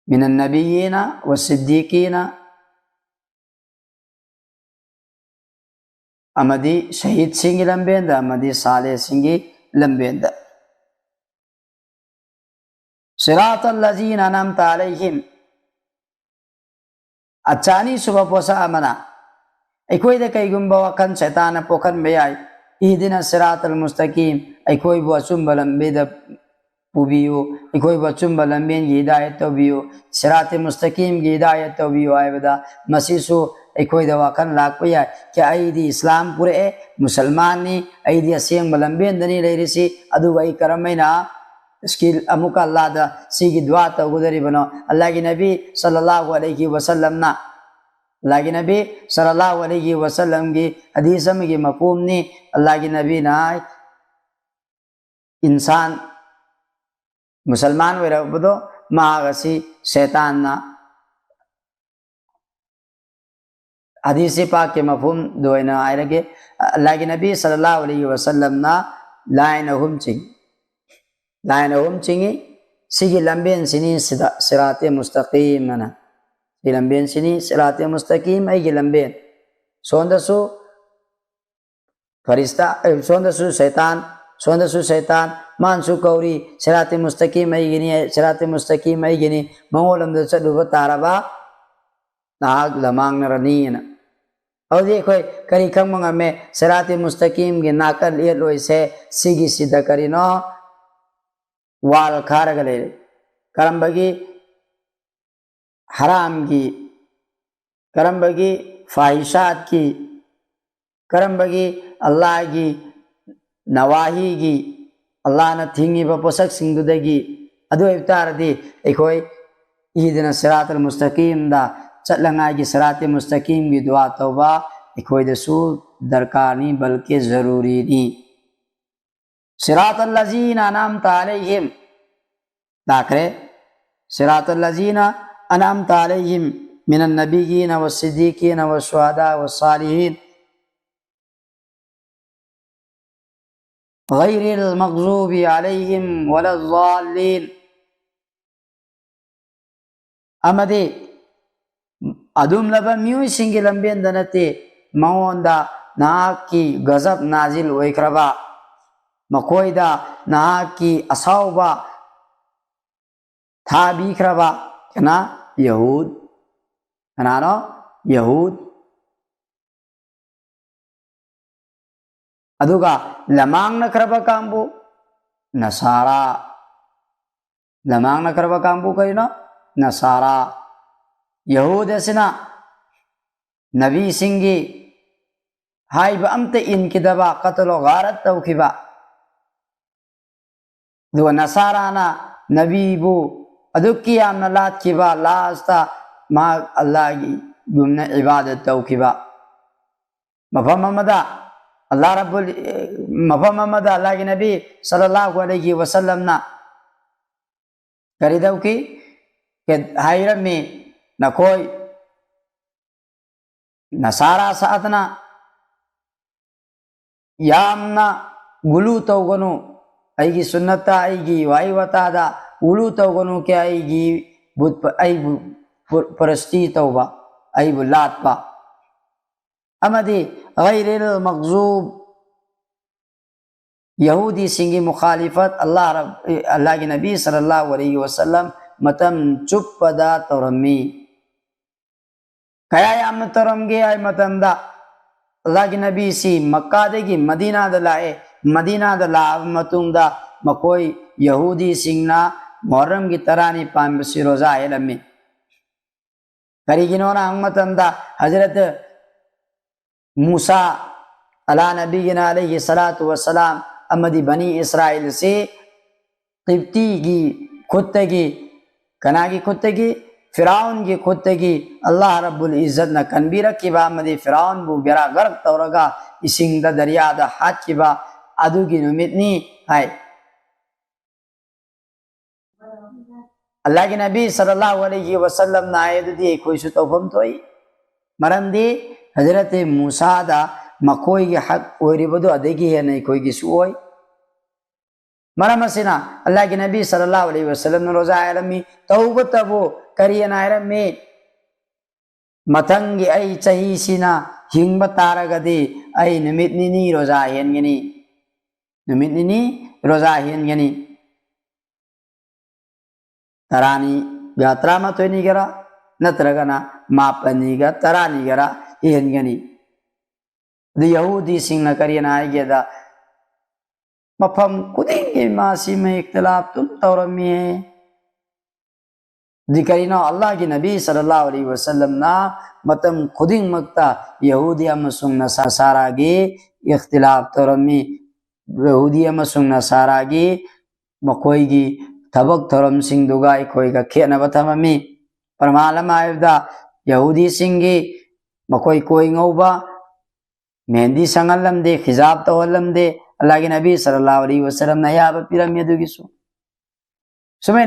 ꯃꯤꯅꯟ ꯅꯕꯤꯌꯤꯅ ꯋ ꯁꯤꯗꯤꯀꯤꯅ ꯑꯃꯗꯤ ꯁꯍꯤꯗꯁꯤꯡꯒꯤ ꯂꯝꯕꯦꯟꯗ, ꯑꯃꯗꯤ ꯁꯥꯂꯦꯍꯁꯤꯡꯒꯤ ꯂꯝꯕꯦꯟꯗ꯫ ꯁꯤꯔꯥꯇꯜ ꯂꯖꯤꯅ ꯑꯅꯝꯇ ꯑꯂꯩꯍꯤꯝ꯫ ꯑꯆꯥ, ꯑꯅꯤꯁꯨꯕ ꯄꯣꯠꯁꯛ ꯑꯃꯅ, ꯑꯩꯈꯣꯏꯗ ꯀꯩꯒꯨꯝꯕ ꯋꯥꯈꯜ ꯁꯩꯇꯥꯟꯅ ꯄꯣꯛꯍꯟꯕ ꯌꯥꯏ, "ꯏꯍꯗꯤꯅ ꯁꯤꯔꯥꯇꯜ ꯃꯨꯁꯇꯀꯤꯝ", ꯑꯩꯈꯣꯏꯕꯨ ꯑꯆꯨꯝꯕ ꯂꯝꯕꯤꯗ ꯄꯨꯕꯤꯌꯨ, ꯑꯩꯈꯣꯏꯕꯨ ꯑꯆꯨꯝꯕ ꯂꯝꯕꯦꯟꯒꯤ ꯍꯤꯗꯥꯌꯠ ꯇꯧꯕꯤꯌꯨ, ꯁꯤꯔꯥꯇꯦ ꯃꯨꯁꯇꯀꯤꯝꯒꯤ ꯍꯤꯗꯥꯌꯠ ꯇꯧꯕꯤꯌꯨ ꯍꯥꯏꯕꯗ, ꯃꯁꯤꯁꯨ ꯑꯩꯈꯣꯏꯗ ꯋꯥꯈꯜ ꯂꯥꯛꯄ ꯌꯥꯏ꯫ ꯀꯌꯥ ꯑꯩꯗꯤ ꯏꯁꯂꯥꯝ ꯄꯨꯔꯛꯑꯦ, ꯃꯨꯁꯜꯃꯥꯟꯅꯤ, ꯑꯩꯗꯤ ꯑꯁꯦꯡꯕ ꯂꯝꯕꯦꯟꯗꯅꯤ ꯂꯩꯔꯤꯁꯤ, ꯑꯗꯨꯒ ꯑꯩ ꯀꯔꯝꯍꯥꯏꯅ ꯁ꯭ꯀꯤꯜ ꯑꯃꯨꯛꯀ ꯑꯜꯂꯥꯗ ꯁꯤꯒꯤ ꯗꯨꯋꯥ ꯇꯧꯒꯗꯧꯔꯤꯕꯅꯣ? ꯑꯜꯂꯥꯒꯤ ꯅꯕꯤ ꯁꯜꯂꯜꯂꯥꯍꯨ ꯑꯂꯩꯍꯤ ꯋꯁꯜꯂꯝꯅ, ꯑꯜꯂꯥꯒꯤ ꯅꯕꯤ ꯁꯜꯂꯜꯂꯥꯍꯨ ꯑꯂꯩꯍꯤ ꯋꯁꯜꯂꯝꯒꯤ ꯍꯗꯤꯁ ꯑꯃꯒꯤ ꯃꯐꯍꯨꯝꯅꯤ꯫ ꯑꯜꯂꯥꯒꯤ ꯅꯕꯤꯅ ꯍꯥꯏ, ꯏꯟꯁꯥꯟ ꯃꯨꯁꯜꯃꯥꯟ ꯑꯣꯏꯔꯕꯗꯣ ꯃꯍꯥꯛ ꯑꯁꯤ ꯁꯩꯇꯥꯟꯅ, ꯍꯗꯤꯁ ꯄꯥꯛꯀꯤ ꯃꯐꯍꯨꯝꯗ ꯑꯣꯏꯅ ꯍꯥꯏꯔꯒꯦ, ꯑꯜꯂꯥꯒꯤ ꯅꯕꯤ ꯁꯜꯂꯜꯂꯥꯍꯨ ꯑꯂꯩꯍꯤ ꯋꯁꯜꯂꯝꯅ ꯂꯥꯏꯟ ꯑꯍꯨꯝ ꯆꯤꯡꯏ꯫ ꯂꯥꯏꯟ ꯑꯍꯨꯝ ꯆꯤꯡꯏ꯫ ꯁꯤꯒꯤ ꯂꯝꯕꯦꯟꯁꯤꯅꯤ ꯁꯤꯗ ꯁꯤꯔꯥꯇꯦ ꯃꯨꯁꯇꯀꯤꯝ ꯑꯅ꯫ ꯁꯤ ꯂꯝꯕꯦꯟꯁꯤꯅꯤ ꯁꯤꯔꯥꯇꯦ ꯃꯨꯁꯇꯀꯤꯝ, ꯑꯩꯒꯤ ꯂꯝꯕꯦꯟ꯫ ꯁꯣꯝꯗꯁꯨ ꯐꯔꯤꯁꯇꯥ, ꯑꯦ, ꯁꯣꯝꯗꯁꯨ ꯁꯩꯇꯥꯟ, ꯁꯣꯝꯗꯁꯨ ꯁꯩꯇꯥꯟ, ꯃꯥꯅꯁꯨ ꯀꯧꯔꯤ, "ꯁꯤꯔꯥꯇꯦ ꯃꯨꯁꯇꯀꯤꯝ ꯑꯩꯒꯤꯅꯤ, ꯁꯤꯔꯥꯇꯦ ꯃꯨꯁꯇꯀꯤꯝ ꯑꯩꯒꯤꯅꯤ", ꯃꯉꯣꯟꯂꯣꯝꯗ ꯆꯠꯂꯨꯕ ꯇꯥꯔꯕ ꯅꯍꯥꯛ ꯂꯃꯥꯡꯅꯔꯅꯤꯅ꯫ ꯑꯗꯨꯗꯤ ꯑꯩꯈꯣꯏ ꯀꯔꯤ ꯈꯪꯕ ꯉꯝꯃꯦ? ꯁꯤꯔꯥꯇꯦ ꯃꯨꯁꯇꯀꯤꯝꯒꯤ ꯅꯥꯀꯜ ꯌꯦꯠꯂꯣꯏꯁꯦ ꯁꯤꯒꯤꯁꯤꯗ ꯀꯔꯤꯅꯣ? ꯋꯥꯜ ꯈꯥꯔꯒ ꯂꯩꯔꯦ꯫ ꯀꯔꯝꯕꯒꯤ? ꯍꯔꯥꯝꯒꯤ, ꯀꯔꯝꯕꯒꯤ? ꯐꯥꯍꯤꯁꯥꯠꯀꯤ, ꯀꯔꯝꯕꯒꯤ? ꯑꯜꯂꯥꯍꯒꯤ ꯅꯋꯥꯍꯤꯒꯤ, ꯑꯜꯂꯥꯍꯅ ꯊꯤꯡꯉꯤꯕ ꯄꯣꯠꯁꯛꯁꯤꯡꯗꯨꯗꯒꯤ꯫ ꯑꯗꯨ ꯑꯣꯏꯕ ꯇꯥꯔꯗꯤ ꯑꯩꯈꯣꯏ ꯏꯍꯗꯤꯅ ꯁꯤꯔꯥꯇꯜ ꯃꯨꯁꯇꯀꯤꯝꯗ ꯆꯠꯂꯉꯥꯏꯒꯤ ꯁꯤꯔꯥꯇꯦ ꯃꯨꯁꯇꯀꯤꯝꯒꯤ ꯗꯨꯋꯥ ꯇꯧꯕ ꯑꯩꯈꯣꯏꯗꯁꯨ ꯗꯔꯀꯥꯔꯅꯤ, ꯕꯜꯀꯤ ꯖꯔꯨꯔꯤꯅꯤ꯫ ꯁꯤꯔꯥꯇꯜ ꯂꯖꯤꯅ ꯑꯅꯝꯇ ꯑꯂꯩꯍꯤꯝ ꯇꯥꯈ꯭ꯔꯦ꯫ ꯁꯤꯔꯥꯇꯜ ꯂꯖꯤꯅ ꯑꯅꯝꯇ ꯑꯂꯩꯍꯤꯝ ꯃꯤꯅꯟ ꯅꯕꯤꯌꯤꯅ ꯋꯁꯤꯗꯤꯀꯤꯅ ꯋꯁꯨꯍꯗꯥ ꯋꯁꯥꯂꯤꯍꯤꯟ ꯒꯩꯔꯤꯜ ꯃꯛꯖꯨꯕꯤ ꯑꯂꯩꯍꯤꯝ ꯋꯂꯗꯥꯜꯂꯤꯟ꯫ ꯑꯃꯗꯤ ꯑꯗꯨꯝꯂꯕ ꯃꯤꯑꯣꯏꯁꯤꯡꯒꯤ ꯂꯝꯕꯦꯟꯗ ꯅꯠꯇꯦ, ꯃꯉꯣꯟꯗ ꯅꯍꯥꯛꯀꯤ ꯒꯖꯕ ꯅꯥꯖꯤꯜ ꯑꯣꯏꯈ꯭ꯔꯕ, ꯃꯈꯣꯏꯗ ꯅꯍꯥꯛꯀꯤ ꯑꯁꯥꯎꯕ ꯊꯥꯕꯤꯈ꯭ꯔꯕ ꯀꯅꯥ? ꯌꯍꯨꯗ꯫ ꯀꯅꯥꯅꯣ? ꯌꯍꯨꯗ꯫ ꯑꯗꯨꯒ ꯂꯃꯥꯡꯅꯈ꯭ꯔꯕ ꯀꯥꯡꯕꯨ ꯅꯁꯥꯔꯥ꯫ ꯂꯃꯥꯡꯅꯈ꯭ꯔꯕ ꯀꯥꯡꯕꯨ ꯀꯔꯤꯅꯣ? ꯅꯁꯥꯔꯥ꯫ ꯌꯍꯨꯗ ꯑꯁꯤꯅ ꯅꯕꯤꯁꯤꯡꯒꯤ ꯍꯥꯏꯕ ꯑꯝꯇ ꯏꯟꯈꯤꯗꯕ, ꯀꯇꯂꯣ ꯒꯥꯔꯠ ꯇꯧꯈꯤꯕ꯫ ꯑꯗꯨꯒ ꯅꯁꯥꯔꯥꯅ ꯅꯕꯤꯕꯨ ꯑꯗꯨꯛꯀꯤ ꯌꯥꯝꯅ ꯂꯥꯠꯈꯤꯕ, ꯂꯥꯁꯇ ꯃꯍꯥꯛ ꯑꯜꯂꯥꯍꯒꯤ ꯒꯨꯝꯅ ꯏꯕꯥꯗꯠ ꯇꯧꯈꯤꯕ꯫ ꯃꯐꯝ ꯑꯃꯗ ꯑꯜꯂꯥꯍ ꯔꯕꯨꯜ, ꯃꯐꯝ ꯑꯃꯗ ꯑꯜꯂꯥꯍꯒꯤ ꯅꯕꯤ ꯁꯜꯂꯜꯂꯥꯍꯨ ꯑꯂꯩꯍꯤ ꯋꯁꯜꯂꯝꯅ ꯀꯔꯤ ꯇꯧꯈꯤ? ꯀ-, ꯍꯥꯏꯔꯝꯃꯤ, "ꯅꯈꯣꯏ ꯅꯁꯥꯔꯥ ꯁꯥꯗꯅ ꯌꯥꯝꯅ ꯒꯨꯂꯨ ꯇꯧꯒꯅꯨ, ꯑꯩꯒꯤ ꯁꯨꯟꯅꯠꯇ, ꯑꯩꯒꯤ ꯋꯥꯍꯩ ꯋꯥꯇꯥꯗ ꯒꯨꯂꯨ ꯇꯧꯒꯅꯨ, ꯀꯌꯥ ꯑꯩꯒꯤ ꯕꯨꯠ ꯄ-, ꯑꯩꯕꯨ ꯄ-, ꯄꯔꯁꯇꯤ ꯇꯧꯕ, ꯑꯩꯕꯨ ꯂꯥꯠꯄ, ꯑꯃꯗꯤ ꯒꯩꯔꯤꯜ ꯃꯛꯖꯨꯕ, ꯌꯍꯨꯗꯤꯁꯤꯡꯒꯤ ꯃꯨꯈꯥꯂꯤꯐꯠ ꯑꯜꯂꯥꯍ ꯔꯕ-, ꯑꯜꯂꯥꯍꯒꯤ ꯅꯕꯤ ꯁꯜꯂꯜꯂꯥꯍꯨ ꯑꯂꯩꯍꯤ ꯋꯁꯜꯂꯝ ꯃꯇꯝ ꯆꯨꯞꯄꯗ ꯇꯧꯔꯝꯃꯤ꯫ ꯀꯌꯥ ꯌꯥꯝꯅ ꯇꯧꯔꯝꯒꯦ ꯍꯥꯏ ꯃꯇꯝꯗ, ꯑꯜꯂꯥꯍꯒꯤ ꯅꯕꯤꯁꯤ ꯃꯛꯀꯥꯗꯒꯤ ꯃꯗꯤꯅꯥꯗ ꯂꯥꯛꯑꯦ꯫ ꯃꯗꯤꯅꯥꯗ ꯂꯥꯛꯑꯕ ꯃꯇꯨꯡꯗ ꯃꯈꯣꯏ ꯌꯍꯨꯗꯤꯁꯤꯡꯅ ꯃꯨꯍꯔꯔꯝꯒꯤ ꯇꯔꯥꯅꯤ ꯄꯥꯟꯕꯁꯤ ꯔꯣꯖꯥ ꯍꯦꯜꯂꯝꯃꯤ꯫ ꯀꯔꯤꯒꯤꯅꯣꯅ ꯍꯪꯕ ꯃꯇꯝꯗ, ꯍꯖꯔꯠ ꯃꯨꯁꯥ, ꯑꯂꯥ ꯅꯕꯤꯒꯤꯅ ꯑꯂꯩꯍꯤ ꯁꯂꯥꯇꯨ ꯋꯁꯁꯂꯥꯝ, ꯑꯃꯗꯤ ꯕꯅꯤ ꯏꯁꯔꯥꯏꯜꯁꯤ ꯀꯤꯞꯇꯤꯒꯤ ꯈꯨꯠꯇꯒꯤ, ꯀꯅꯥꯒꯤ ꯈꯨꯠꯇꯒꯤ? ꯐꯤꯔꯥꯎꯟꯒꯤ ꯈꯨꯠꯇꯒꯤ ꯑꯜꯂꯥꯍ ꯔꯕꯨꯜ ꯏꯖꯠꯅ ꯀꯟꯕꯤꯔꯛꯈꯤꯕ ꯑꯃꯗꯤ ꯐꯤꯔꯥꯎꯟꯕꯨ ꯕꯦꯔꯥ ꯒꯔꯛ ꯇꯧꯔꯒ ꯏꯁꯤꯡꯗ, ꯗꯔꯤꯌꯥꯗ ꯍꯥꯠꯈꯤꯕ ꯑꯗꯨꯒꯤ ꯅꯨꯃꯤꯠꯅꯤ ꯍꯥꯏ꯫ ꯑꯜꯂꯥꯍꯒꯤ ꯅꯕꯤ ꯁꯜꯂꯜꯂꯥꯍꯨ ꯑꯂꯩꯍꯤ ꯋꯁꯜꯂꯝꯅ ꯍꯥꯏ, ꯑꯗꯨꯗꯤ ꯑꯩꯈꯣꯏꯁꯨ ꯇꯧꯐꯝ ꯊꯣꯛꯏ꯫ ꯃꯔꯝꯗꯤ ꯍꯖꯔꯠ ꯃꯨꯁꯥꯗ ꯃꯈꯣꯏꯒꯤ ꯍꯛ ꯑꯣꯏꯔꯤꯕꯗꯨ ꯑꯗꯒꯤ ꯍꯦꯟꯅ ꯑꯩꯈꯣꯏꯒꯤꯁꯨ ꯑꯣꯏ꯫ ꯃꯔꯝ ꯑꯁꯤꯅ ꯑꯜꯂꯥꯍꯒꯤ ꯅꯕꯤ ꯁꯜꯂꯜꯂꯥꯍꯨ ꯑꯂꯩꯍꯤ ꯋꯁꯜꯂꯝꯅ ꯔꯣꯖꯥ ꯍꯥꯏꯔꯝꯃꯤ, ꯇꯧꯕꯇꯕꯨ ꯀꯔꯤꯑꯅ ꯍꯥꯏꯔꯝꯃꯤ? "ꯃꯊꯪꯒꯤ ꯑꯩ ꯆꯍꯤꯁꯤꯅ ꯍꯤꯡꯕ ꯇꯥꯔꯒꯗꯤ ꯑꯩ ꯅꯨꯃꯤꯠ ꯅꯤꯅꯤ ꯔꯣꯖꯥ ꯍꯦꯟꯒꯅꯤ, ꯅꯨꯃꯤꯠ ꯅꯤꯅꯤ ꯔꯣꯖꯥ ꯍꯦꯟꯒꯅꯤ, ꯇꯔꯥꯅꯤꯒ ꯇꯔꯥꯃꯥꯊꯣꯏꯅꯤꯒꯔ ꯅꯠꯇ꯭ꯔꯒꯅ ꯃꯥꯄꯟꯅꯤꯒ ꯇꯔꯥꯅꯤꯒꯔ ꯍꯦꯟꯒꯅꯤ꯫ ꯑꯗꯨ ꯌꯍꯨꯗꯤꯁꯤꯡꯅ ꯀꯔꯤꯅ ꯍꯥꯏꯒꯦꯗ, ꯃꯐꯝ ꯈꯨꯗꯤꯡꯒꯤ ꯃꯥꯁꯤ ꯃꯩ ꯏꯈꯇꯤꯂꯥꯞ ꯑꯗꯨꯝ ꯇꯧꯔꯝꯃꯤ꯫ ꯑꯗꯨ ꯀꯔꯤꯅꯣ? ꯑꯜꯂꯥꯍꯒꯤ ꯅꯕꯤ ꯁꯜꯂꯜꯂꯥꯍꯨ ꯑꯂꯩꯍꯤ ꯋꯁꯜꯂꯝꯅ ꯃꯇꯝ ꯈꯨꯗꯤꯡꯃꯛꯇ ꯌꯍꯨꯗꯤ ꯑꯃꯁꯨꯡ ꯅꯁꯥꯔꯥꯒꯤ ꯏꯈꯇꯤꯂꯥꯞ ꯇꯧꯔꯝꯃꯤ꯫ ꯌꯍꯨꯗꯤ ꯑꯃꯁꯨꯡ ꯅꯁꯥꯔꯥꯒꯤ ꯃꯈꯣꯏꯒꯤ ꯊꯕꯛ ꯊꯧꯔꯝꯁꯤꯡꯗꯨꯒ ꯑꯩꯈꯣꯏꯒ ꯈꯦꯠꯅꯕ ꯊꯝꯃꯝꯃꯤ꯫ ꯄ꯭ꯔꯃꯥꯟ ꯑꯃ ꯍꯥꯏꯕꯗ, ꯌꯍꯨꯗꯤꯁꯤꯡꯒꯤ ꯃꯈꯣꯏ ꯀꯣꯏ ꯉꯧꯕ, ꯃꯦꯍꯦꯟꯗꯤ ꯁꯪꯍꯜꯂꯝꯗꯦ, ꯈꯤꯖꯥꯕ ꯇꯧꯍꯜꯂꯝꯗꯦ꯫ ꯑꯜꯂꯥꯍꯒꯤ ꯅꯕꯤ ꯁꯜꯂꯜꯂꯥꯍꯨ ꯑꯂꯩꯍꯤ ꯋꯁꯜꯂꯝꯅ ꯑꯌꯥꯕ ꯄꯤꯔꯝꯃꯤ ꯑꯗꯨꯒꯤꯁꯨ꯫ ꯁꯨꯃꯥꯏꯅ